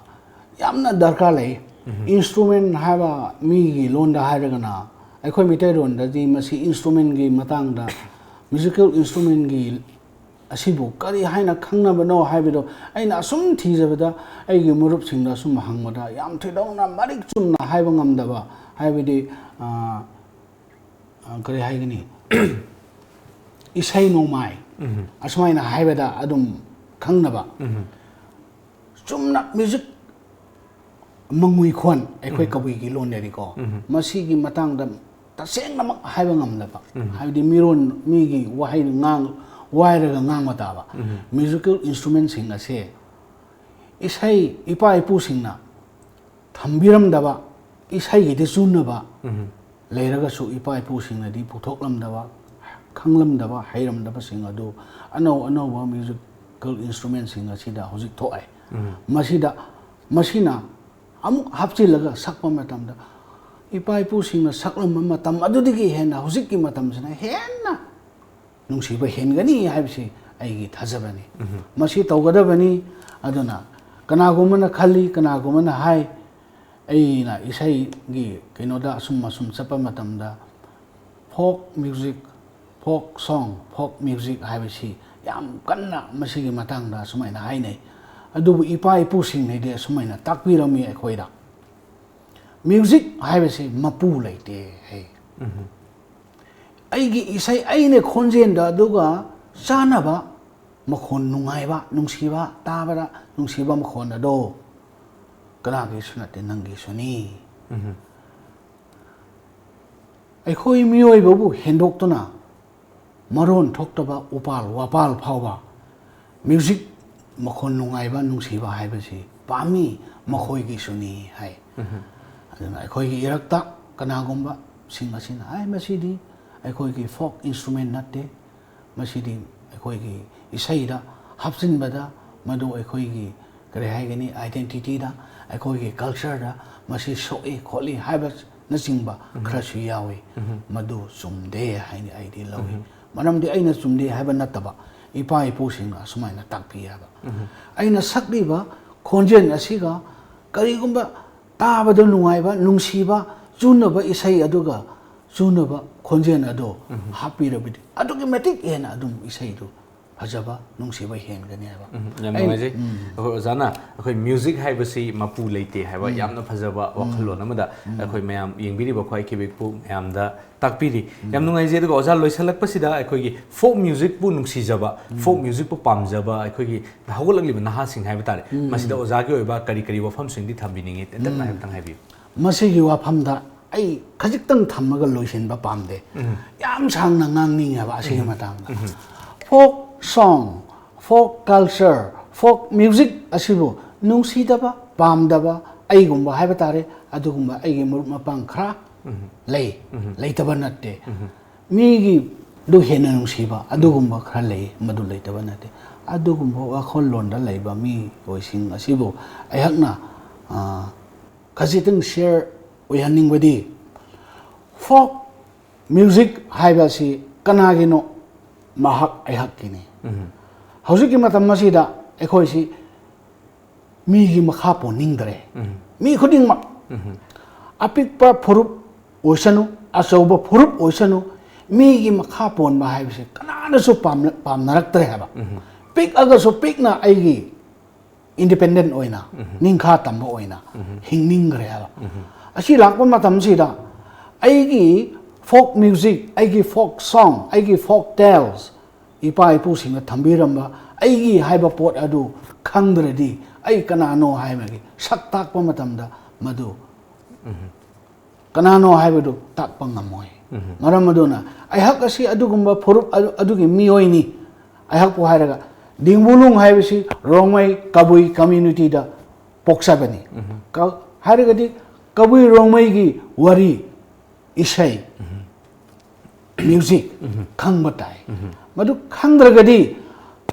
ꯌꯥꯝꯅ ꯗꯔꯀꯥꯔ ꯂꯩ꯫ Instrument ꯍꯥꯏꯕ ꯃꯤꯒꯤ ꯂꯣꯟꯗ ꯍꯥꯏꯔꯒꯅ, ꯑꯩꯈꯣꯏ ꯃꯩꯇꯩꯂꯣꯟꯗꯗꯤ ꯃꯁꯤ instrumentꯀꯤ ꯃꯇꯥꯡꯗ, musical instrumentꯀꯤ ꯑꯁꯤꯕꯨ ꯀꯔꯤ ꯍꯥꯏꯅ ꯈꯪꯅꯕꯅꯣ ꯍꯥꯏꯕꯗꯣ ꯑꯩꯅ ꯑꯁꯨꯝ ꯊꯤꯖꯕꯗ, ꯑꯩꯒꯤ ꯃꯔꯨꯞꯁꯤꯡꯗ ꯑꯁꯨꯝ ꯍꯪꯕꯗ ꯌꯥꯝ ꯊꯣꯏꯗꯣꯛꯅ ꯃꯔꯤꯛ ꯆꯨꯝꯅ ꯍꯥꯏꯕ ꯉꯝꯗꯕ, ꯍꯥꯏꯕꯗꯤ, ꯑ, ꯑ, ꯀꯔꯤ ꯍꯥꯏꯒꯅꯤ, ꯏꯁꯩ ꯅꯣꯡꯃꯥꯏ ꯑꯁꯨꯃꯥꯏꯅ ꯍꯥꯏꯕꯗ ꯑꯗꯨꯝ ꯈꯪꯅꯕ꯫ ꯆꯨꯝꯅ music ꯃꯉꯨꯏ ꯈꯣꯟ, ꯑꯩꯈꯣꯏ ꯀꯕꯨꯏꯒꯤ ꯂꯣꯟꯗꯗꯤꯀꯣ, ꯃꯁꯤꯒꯤ ꯃꯇꯥꯡꯗ ꯇꯁꯦꯡꯅꯃꯛ ꯍꯥꯏꯕ ꯉꯝꯗꯕ, ꯍꯥꯏꯕꯗꯤ ꯃꯤꯔꯣꯟ ꯃꯤꯒꯤ ꯋꯥꯍꯩ ꯉꯥꯡ ꯋꯥꯏꯔꯒ ꯉꯥꯡꯕ ꯇꯥꯕ꯫ Musical instrumentꯁꯤꯡ ꯑꯁꯦ ꯏꯁꯩ ꯏꯄꯥ ꯏꯄꯨꯁꯤꯡꯅ ꯊꯝꯕꯤꯔꯝꯗꯕ, ꯏꯁꯩꯒꯤꯗꯤ ꯆꯨꯅꯕ ꯂꯩꯔꯒꯁꯨ, ꯏꯄꯥ ꯏꯄꯨꯁꯤꯡꯅꯗꯤ ꯄꯨꯊꯣꯛꯂꯝꯗꯕ, ꯈꯪꯂꯝꯗꯕ, ꯍꯩꯔꯝꯗꯕꯁꯤꯡ ꯑꯗꯨ ꯑꯅꯧ ꯑꯅꯧꯕ musical instrumentꯁꯤꯡ ꯑꯁꯤꯗ ꯍꯧꯖꯤꯛ ꯊꯣꯛꯑꯦ꯫ ꯃꯁꯤꯗ, ꯃꯁꯤꯅ ꯑꯃꯨꯛ ꯍꯥꯞꯆꯤꯜꯂꯒ ꯁꯛꯄ ꯃꯇꯝꯗ, ꯏꯄꯥ ꯏꯄꯨꯁꯤꯡꯅ ꯁꯛꯂꯝꯕ ꯃꯇꯝ ꯑꯗꯨꯗꯒꯤ ꯍꯦꯟꯅ ꯍꯧꯖꯤꯛꯀꯤ ꯃꯇꯝꯁꯤꯅ ꯍꯦꯟꯅ ꯅꯨꯡꯁꯤꯕ ꯍꯦꯟꯒꯅꯤ ꯍꯥꯏꯕꯁꯤ ꯑꯩꯒꯤ ꯊꯥꯖꯕꯅꯤ꯫ ꯃꯁꯤ ꯇꯧꯒꯗꯕꯅꯤ꯫ ꯑꯗꯨꯅ ꯀꯅꯥꯒꯨꯝꯕꯅ ꯈꯜꯂꯤ, ꯀꯅꯥꯒꯨꯝꯕꯅ ꯍꯥꯏ, ꯑꯩꯅ ꯏꯁꯩꯒꯤ ꯀꯩꯅꯣꯗ ꯑꯁꯨꯝ ꯑꯁꯨꯝ ꯆꯠꯄ ꯃꯇꯝꯗ, folk music, folk song, folk music ꯍꯥꯏꯕꯁꯤ ꯌꯥꯝ ꯀꯟꯅ ꯃꯁꯤꯒꯤ ꯃꯇꯥꯡꯗ ꯑꯁꯨꯃꯥꯏꯅ ꯍꯥꯏꯅꯩ꯫ ꯑꯗꯨꯕꯨ ꯏꯄꯥ ꯏꯄꯨꯁꯤꯡꯅꯗꯤ ꯑꯁꯨꯃꯥꯏꯅ ꯇꯥꯛꯄꯤꯔꯝꯃꯤ ꯑꯩꯈꯣꯏꯗ, "Music ꯍꯥꯏꯕꯁꯤ ꯃꯄꯨ ꯂꯩꯇꯦ" ꯍꯥꯏ꯫ ꯑꯩꯒꯤ ꯏꯁꯩ, ꯑꯩꯅ ꯈꯣꯟꯖꯦꯜꯗ ꯑꯗꯨꯒ ꯆꯥꯟꯅꯕ ꯃꯈꯣꯟ, ꯅꯨꯡꯉꯥꯏꯕ, ꯅꯨꯡꯁꯤꯕ, ꯇꯥꯕꯗ ꯅꯨꯡꯁꯤꯕ ꯃꯈꯣꯟ ꯑꯗꯣ ꯀꯅꯥꯒꯤꯁꯨ ꯅꯠꯇꯦ, ꯅꯪꯒꯤꯁꯨꯅꯤ꯫ ꯑꯩꯈꯣꯏ ꯃꯤꯑꯣꯏꯕꯕꯨ ꯍꯦꯟꯗꯣꯛꯇꯨꯅ ꯃꯔꯣꯟ ꯊꯣꯛꯇꯕ ꯎꯄꯥꯜ ꯋꯥꯄꯥꯜ ꯐꯥꯎꯕ music ꯃꯈꯣꯟ ꯅꯨꯡꯉꯥꯏꯕ, ꯅꯨꯡꯁꯤꯕ ꯍꯥꯏꯕꯁꯤ ꯄꯥꯝꯃꯤ, ꯃꯈꯣꯏꯒꯤꯁꯨꯅꯤ ꯍꯥꯏ꯫ ꯑꯗꯨꯅ ꯑꯩꯈꯣꯏꯒꯤ ꯏꯔꯛꯇ ꯀꯅꯥꯒꯨꯝꯕꯁꯤꯡ ꯑꯁꯤꯅ, "ꯑꯩ, ꯃꯁꯤꯗꯤ ꯑꯩꯈꯣꯏꯒꯤ ꯐꯣꯛ ꯏꯟꯁꯇ꯭ꯔꯨꯃꯦꯟ ꯅꯠꯇꯦ, ꯃꯁꯤꯗꯤ ꯑꯩꯈꯣꯏꯒꯤ ꯏꯁꯩꯗ ꯍꯥꯞꯆꯤꯟꯕꯗ ꯃꯗꯨ ꯑꯩꯈꯣꯏꯒꯤ, ꯀꯔꯤ ꯍꯥꯏꯒꯅꯤ, ꯑꯥꯏꯗꯦꯟꯇꯤꯇꯤꯗ, ꯑꯩꯈꯣꯏꯒꯤ ꯀꯜꯆꯔꯗ ꯃꯁꯤ ꯁꯣꯛꯏ ꯈꯣꯠꯂꯤ" ꯍꯥꯏꯕꯅꯆꯤꯡꯕ ꯈꯔꯁꯨ ꯌꯥꯎꯏ꯫ ꯃꯗꯨ ꯆꯨꯝꯗꯦ ꯍꯥꯏꯅ ꯑꯩꯗꯤ ꯂꯧꯏ꯫ ꯃꯔꯝꯗꯤ ꯑꯩꯅ ꯆꯨꯝꯗꯦ ꯍꯥꯏꯕ ꯅꯠꯇꯕ, ꯏꯄꯥ ꯏꯄꯨꯁꯤꯡꯅ ꯑꯁꯨꯃꯥꯏꯅ ꯇꯥꯛꯄꯤ ꯍꯥꯏꯕ꯫ ꯑꯩꯅ ꯁꯛꯂꯤꯕ ꯈꯣꯟꯖꯦꯜ ꯑꯁꯤꯒ ꯀꯔꯤꯒꯨꯝꯕ ꯇꯥꯕꯗ ꯅꯨꯡꯉꯥꯏꯕ, ꯅꯨꯡꯁꯤꯕ, ꯆꯨꯅꯕ ꯏꯁꯩ ꯑꯗꯨꯒ ꯆꯨꯅꯕ ꯈꯣꯟꯖꯦꯜ ꯑꯗꯣ ꯍꯥꯞꯄꯤꯔꯕꯗꯤ ꯑꯗꯨꯛꯀꯤ ꯃꯇꯤꯛ ꯍꯦꯟꯅ ꯑꯗꯨꯝ ꯏꯁꯩꯗꯨ ꯐꯖꯕ, ꯅꯨꯡꯁꯤꯕ ꯍꯦꯟꯒꯅꯤ ꯍꯥꯏꯕ꯫ ꯎꯝ, ꯌꯥꯝ ꯑꯩ, ꯅꯨꯡꯉꯥꯏꯖꯩ꯫ ꯎꯝ꯫ ꯑꯩꯈꯣꯏ ꯑꯣꯖꯥꯅ ꯑꯩꯈꯣꯏ ꯃ꯭ꯌꯨꯖꯤꯛ ꯍꯥꯏꯕꯁꯤ ꯃꯄꯨ ꯂꯩꯇꯦ ꯍꯥꯏꯕ ꯎꯝ꯫ ꯌꯥꯝꯅ ꯐꯖꯕ ꯎꯝ꯫ ꯋꯥꯈꯜꯂꯣꯟ ꯑꯃꯗ ꯎꯝ꯫ ꯑꯩꯈꯣꯏ ꯃꯌꯥꯝ ꯌꯦꯡꯕꯤꯔꯤꯕ ꯈ꯭ꯋꯥꯏ ꯈꯤꯕꯤꯛꯄꯨ ꯃꯌꯥꯝꯗ ꯇꯥꯛꯄꯤꯔꯤ꯫ ꯎꯝ꯫ ꯌꯥꯝ ꯅꯨꯡꯉꯥꯏꯖꯩ꯫ ꯑꯗꯨꯒ ꯑꯣꯖꯥ, ꯂꯣꯏꯁꯤꯜꯂꯛꯄꯁꯤꯗ ꯑꯩꯈꯣꯏꯒꯤ ꯐꯣꯛ ꯃ꯭ꯌꯨꯖꯤꯛꯄꯨ ꯅꯨꯡꯁꯤꯖꯕ, ꯎꯝ꯫ ꯐꯣꯛ ꯃ꯭ꯌꯨꯖꯤꯛꯄꯨ ꯄꯥꯝꯖꯕ ꯑꯩꯈꯣꯏꯒꯤ ꯍꯧꯒꯠꯂꯛꯂꯤꯕ ꯅꯍꯥꯁꯤꯡ ꯍꯥꯏꯕ ꯇꯥꯔꯦ, ꯎꯝ꯫ ꯃꯁꯤꯗ ꯑꯣꯖꯥꯒꯤ ꯑꯣꯏꯕ ꯀꯔꯤ ꯀꯔꯤ ꯋꯥꯐꯝꯁꯤꯡꯗꯤ ꯊꯝꯕꯤꯅꯤꯡꯉꯤ? ꯇꯦꯟꯇꯛꯅ ꯎꯝ꯫ ꯍꯥꯏꯐꯦꯠꯇꯪ ꯍꯥꯏꯕꯤꯌꯨ꯫ ꯃꯁꯤꯒꯤ ꯋꯥꯐꯝꯗ ꯑꯩ ꯈꯖꯤꯛꯇꯪ ꯊꯝꯃꯒ ꯂꯣꯏꯁꯤꯟꯕ ꯄꯥꯝꯗꯦ꯫ ꯎꯝ꯫ ꯌꯥꯝ ꯁꯥꯡꯅ ꯉꯥꯡꯅꯤꯡꯉꯦꯕ ꯑꯁꯤꯒꯤ ꯎꯝ꯫ ꯃꯇꯥꯡꯗ꯫ ꯎꯝ꯫ ꯐꯣꯛ ꯁꯣꯡ, ꯐꯣꯛ ꯀꯜꯆꯔ, ꯐꯣꯛ ꯃ꯭ꯌꯨꯖꯤꯛ ꯑꯁꯤꯕꯨ ꯅꯨꯡꯁꯤꯗꯕ, ꯄꯥꯝꯗꯕ, ꯑꯩꯒꯨꯝꯕ ꯍꯥꯏꯕ ꯇꯥꯔꯦ, ꯑꯗꯨꯒꯨꯝꯕ ꯑꯩꯒꯤ ꯃꯔꯨꯞ ꯃꯄꯥꯡ ꯈꯔ ꯎꯝ꯫ ꯂꯩ, ꯎꯝ꯫ ꯂꯩꯇꯕ ꯅꯠꯇꯦ꯫ ꯎꯝ꯫ ꯃꯤꯒꯤꯗꯨ ꯍꯦꯟꯅ ꯅꯨꯡꯁꯤꯕ ꯑꯗꯨꯒꯨꯝꯕ ꯈꯔ ꯂꯩ, ꯃꯗꯨ ꯂꯩꯇꯕ ꯅꯠꯇꯦ꯫ ꯑꯗꯨꯒꯨꯝꯕ ꯋꯥꯈꯜꯂꯣꯟꯗ ꯂꯩꯕ ꯃꯤꯑꯣꯏꯁꯤꯡ ꯑꯁꯤꯕꯨ ꯑꯩꯍꯥꯛꯅ, ꯑ, ꯈꯖꯤꯛꯇꯪ ꯁꯤꯌꯔ ꯑꯣꯏꯍꯟꯅꯤꯡꯕꯗꯤ, ꯐꯣꯛ ꯃ꯭ꯌꯨꯖꯤꯛ ꯍꯥꯏꯕ ꯑꯁꯤ ꯀꯅꯥꯒꯤꯅꯣ? ꯃꯍꯥꯛ ꯑꯩꯍꯥꯛꯀꯤꯅꯤ꯫ ꯎꯝ꯫ ꯍꯧꯖꯤꯛꯀꯤ ꯃꯇꯝ ꯑꯁꯤꯗ ꯑꯩꯈꯣꯏꯁꯤ ꯃꯤꯒꯤ ꯃꯈꯥ ꯄꯣꯟꯅꯤꯡꯗ꯭ꯔꯦ꯫ ꯎꯝ꯫ ꯃꯤ ꯈꯨꯗꯤꯡꯃꯛ, ꯎꯝ꯫ ꯑꯄꯤꯛꯄ ꯐꯨꯔꯨꯞ ꯑꯣꯏꯁꯅꯨ, ꯑꯆꯧꯕ ꯐꯨꯔꯨꯞ ꯑꯣꯏꯁꯅꯨ, ꯃꯤꯒꯤ ꯃꯈꯥ ꯄꯣꯟꯕ ꯍꯥꯏꯕꯁꯦ ꯀꯅꯥꯅꯁꯨ ꯄꯥꯝꯅ-, ꯄꯥꯝꯅꯔꯛꯇ꯭ꯔꯦ ꯍꯥꯏꯕ꯫ ꯎꯝ꯫ ꯄꯤꯛꯑꯒꯁꯨ ꯄꯤꯛꯅ ꯑꯩꯒꯤ ꯏꯟꯗꯤꯄꯦꯟꯗꯦꯟ ꯑꯣꯏꯅ, ꯎꯝ꯫ ꯅꯤꯡꯈꯥ ꯇꯝꯕ ꯑꯣꯏꯅ ꯎꯝ꯫ ꯍꯤꯡꯅꯤꯡꯈ꯭ꯔꯦ ꯍꯥꯏꯕ꯫ ꯎꯝ꯫ ꯑꯁꯤ ꯂꯥꯛꯄ ꯃꯇꯝꯁꯤꯗ ꯑꯩꯒꯤ ꯐꯣꯛ ꯃ꯭ꯌꯨꯖꯤꯛ, ꯑꯩꯒꯤ ꯐꯣꯛ ꯁꯣꯡ, ꯑꯩꯒꯤ ꯐꯣꯛ ꯇꯦꯜꯁ, ꯏꯄꯥ ꯏꯄꯨꯁꯤꯡꯅ ꯊꯝꯕꯤꯔꯝꯕ ꯑꯩꯒꯤ ꯍꯥꯏꯕ ꯄꯣꯠ ꯑꯗꯨ ꯈꯪꯗ꯭ꯔꯗꯤ ꯑꯩ ꯀꯅꯥꯅꯣ ꯍꯥꯏꯕꯒꯤ ꯁꯛ ꯇꯥꯛꯄ ꯃꯇꯝꯗ ꯃꯗꯨ ꯎꯝ꯫ ꯀꯅꯥꯅꯣ ꯍꯥꯏꯕꯗꯨ ꯇꯥꯛꯄ ꯉꯝꯃꯣꯏ꯫ ꯎꯝ꯫ ꯃꯔꯝ ꯑꯗꯨꯅ ꯑꯩꯍꯥꯛ ꯑꯁꯤ ꯑꯗꯨꯒꯨꯝꯕ ꯐꯨꯔꯨꯞ ꯑꯗꯨ, ꯑꯗꯨꯒꯤ ꯃꯤꯑꯣꯏꯅꯤ꯫ ꯑꯩꯍꯥꯛꯄꯨ ꯍꯥꯏꯔꯒ ꯗꯤꯡꯕꯨꯂꯨꯡ ꯍꯥꯏꯕꯁꯤ ꯔꯣꯡꯃꯩ ꯀꯕꯨꯏ communityꯗ ꯄꯣꯛꯆꯕꯅꯤ꯫ ꯎꯝ꯫ ꯀ-, ꯍꯥꯏꯔꯒꯗꯤ ꯀꯕꯨꯏ ꯔꯣꯡꯃꯩꯒꯤ ꯋꯥꯔꯤ, ꯏꯁꯩ, music ꯎꯝ꯫ ꯈꯪꯕ ꯇꯥꯏ꯫ ꯎꯝ꯫ ꯃꯗꯨ ꯈꯪꯗ꯭ꯔꯒꯗꯤ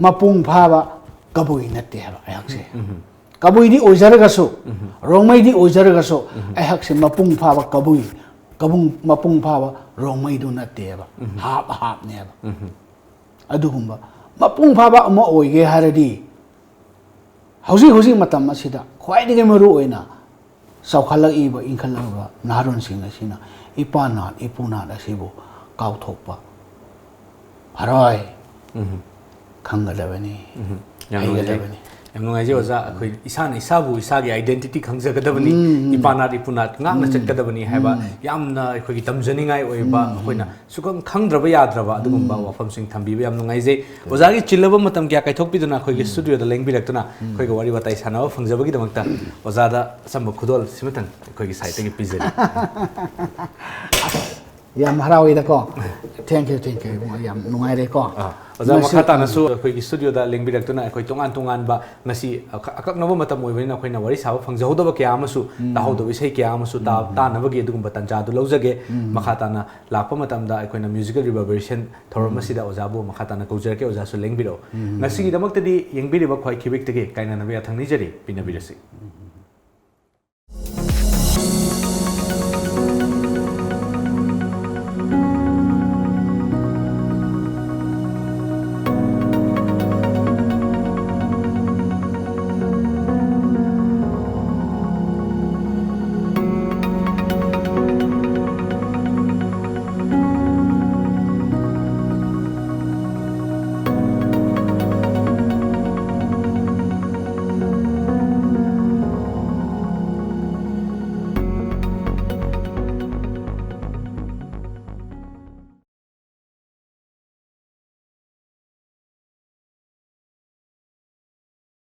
ꯃꯄꯨꯡ ꯐꯥꯕ ꯀꯕꯨꯏ ꯅꯠꯇꯦ ꯍꯥꯏꯕ ꯑꯩꯍꯥꯛꯁꯦ꯫ ꯎꯝ꯫ ꯀꯕꯨꯏꯗꯤ ꯑꯣꯏꯖꯔꯒꯁꯨ, ꯎꯝ꯫ ꯔꯣꯡꯃꯩꯗꯤ ꯑꯣꯏꯖꯔꯒꯁꯨ, ꯎꯝ꯫ ꯑꯩꯍꯥꯛꯁꯦ ꯃꯄꯨꯡ ꯐꯥꯕ ꯀꯕꯨꯏ, ꯀꯕꯨꯡ-, ꯃꯄꯨꯡ ꯐꯥꯕ ꯔꯣꯡꯃꯩꯗꯨ ꯅꯠꯇꯦꯕ꯫ ꯎꯝ꯫ ꯍꯥꯞ ꯍꯥꯞꯅꯦꯕ꯫ ꯎꯝ꯫ ꯑꯗꯨꯒꯨꯝꯕ ꯃꯄꯨꯡ ꯐꯥꯕ ꯑꯃ ꯑꯣꯏꯒꯦ ꯍꯥꯏꯔꯗꯤ, ꯍꯧꯖꯤꯛ ꯍꯧꯖꯤꯛ ꯃꯇꯝ ꯑꯁꯤꯗ ꯈ꯭ꯋꯥꯏꯗꯒꯤ ꯃꯔꯨ ꯑꯣꯏꯅ ꯆꯥꯎꯈꯠꯂꯛꯏꯕ, ꯏꯟꯈꯠꯂꯛꯏꯕ ꯅꯍꯥꯔꯣꯟꯁꯤꯡ ꯑꯁꯤꯅ ꯏꯄꯥ ꯅꯥꯠ, ꯏꯄꯨ ꯅꯥꯠ ꯑꯁꯤꯕꯨ ꯀꯥꯎꯊꯣꯛꯄ ꯐꯔꯣꯏ꯫ ꯎꯝ꯫ ꯈꯪꯒꯗꯕꯅꯤ, ꯎꯝ꯫ ꯌꯥꯝ ꯅꯨꯡꯉꯥꯏꯖꯩ꯫ ꯍꯩꯒꯗꯕꯅꯤ꯫ ꯌꯥꯝ ꯅꯨꯡꯉꯥꯏꯖꯩ, ꯑꯣꯖꯥ꯫ ꯑꯩꯈꯣꯏ ꯏꯁꯥꯅ ꯏꯁꯥꯕꯨ, ꯏꯁꯥꯒꯤ identity ꯈꯪꯖꯒꯗꯕꯅꯤ, ꯎꯝ, ꯎꯝ꯫ ꯏꯄꯥ ꯅꯥꯠ, ꯏꯄꯨ ꯅꯥꯠ ꯉꯥꯛꯅ ꯎꯝ, ꯆꯠꯀꯗꯕꯅꯤ ꯍꯥꯏꯕ ꯎꯝ꯫ ꯌꯥꯝꯅ ꯑꯩꯈꯣꯏꯒꯤ ꯇꯝꯖꯅꯤꯡꯉꯥꯏ ꯑꯣꯏꯕ, ꯎꯝ, ꯑꯩꯈꯣꯏꯅ ꯎꯝ꯫ ꯁꯨꯈꯪ ꯈꯪꯗ꯭ꯔꯕ ꯌꯥꯗ꯭ꯔꯕ ꯑꯗꯨꯒꯨꯝꯕ ꯎꯝ꯫ ꯋꯥꯐꯝꯁꯤꯡ ꯊꯝꯕꯤꯕ ꯌꯥꯝ ꯅꯨꯡꯉꯥꯏꯖꯩ꯫ ꯎꯝ꯫ ꯑꯣꯖꯥꯒꯤ ꯆꯤꯜꯂꯕ ꯃꯇꯝ ꯀꯌꯥ ꯀꯥꯏꯊꯣꯛꯄꯤꯗꯨꯅ ꯑꯩꯈꯣꯏꯒꯤ ꯎꯝ꯫ Studioꯗ ꯂꯦꯡꯕꯤꯔꯛꯇꯨꯅ ꯎꯝ꯫ ꯑꯩꯈꯣꯏꯒ ꯋꯥꯔꯤ ꯋꯥꯇꯥꯏ ꯁꯥꯟꯅꯕ ꯐꯪꯖꯕꯒꯤꯗꯃꯛꯇ ꯑꯣꯖꯥꯗ ꯑꯆꯝꯕ ꯈꯨꯗꯣꯜ ꯁꯤꯃꯇꯪ ꯑꯩꯈꯣꯏꯒꯤ sideꯇꯒꯤ ꯄꯤꯖꯔꯤ꯫ ꯌꯥꯝ ꯍꯔꯥꯎꯏꯗꯀꯣ꯫ Thank you, thank you꯫ ꯌꯥꯝ ꯅꯨꯡꯉꯥꯏꯔꯦꯀꯣ꯫ ꯑꯥ, ꯑꯣꯖꯥ, ꯉꯁꯤ ꯃꯈꯥ ꯇꯥꯅꯁꯨ ꯑꯩꯈꯣꯏꯒꯤ studioꯗ ꯂꯦꯡꯕꯤꯔꯛꯇꯨꯅ ꯑꯩꯈꯣꯏ ꯇꯣꯉꯥꯟ ꯇꯣꯉꯥꯟꯕ ꯉꯁꯤ ꯑꯀ-, ꯑꯀꯛꯅꯕ ꯃꯇꯝ ꯑꯣꯏꯕꯅꯤꯅ ꯑꯩꯈꯣꯏꯅ ꯋꯥꯔꯤ ꯁꯥꯕ ꯐꯪꯖꯍꯧꯗꯕ ꯀꯌꯥ ꯑꯃꯁꯨ, ꯎꯝ꯫ ꯇꯥꯍꯧꯗꯕ ꯏꯁꯩ ꯀꯌꯥ ꯑꯃꯁꯨ ꯇꯥ-, ꯎꯝ, ꯎꯝ꯫ ꯇꯥꯅꯕꯒꯤ ꯑꯗꯨꯒꯨꯝꯕ ꯇꯥꯟꯖꯥꯗꯨ ꯂꯧꯖꯒꯦ꯫ ꯎꯝ꯫ ꯃꯈꯥ ꯇꯥꯅ ꯂꯥꯛꯄ ꯃꯇꯝꯗ ꯑꯩꯈꯣꯏꯅ musical reverberation ꯊꯧꯔꯝ ꯎꯝ꯫ ꯑꯁꯤꯗ ꯑꯣꯖꯥꯕꯨ ꯃꯈꯥ ꯇꯥꯅ ꯀꯧꯖꯔꯛꯀꯦ꯫ ꯑꯣꯖꯥꯁꯨ ꯂꯦꯡꯕꯤꯔꯛꯑꯣ꯫ ꯎꯝ꯫ ꯉꯁꯤꯒꯤꯗꯃꯛꯇꯗꯤ ꯌꯦꯡꯕꯤꯔꯤꯕ ꯈ꯭ꯋꯥꯏ ꯈꯤꯕꯤꯛꯇꯒꯤ ꯀꯥꯏꯅꯅꯕ ꯌꯥꯊꯪ ꯅꯤꯖꯔꯤ꯫ ꯄꯤꯅꯕꯤꯔꯁꯤ꯫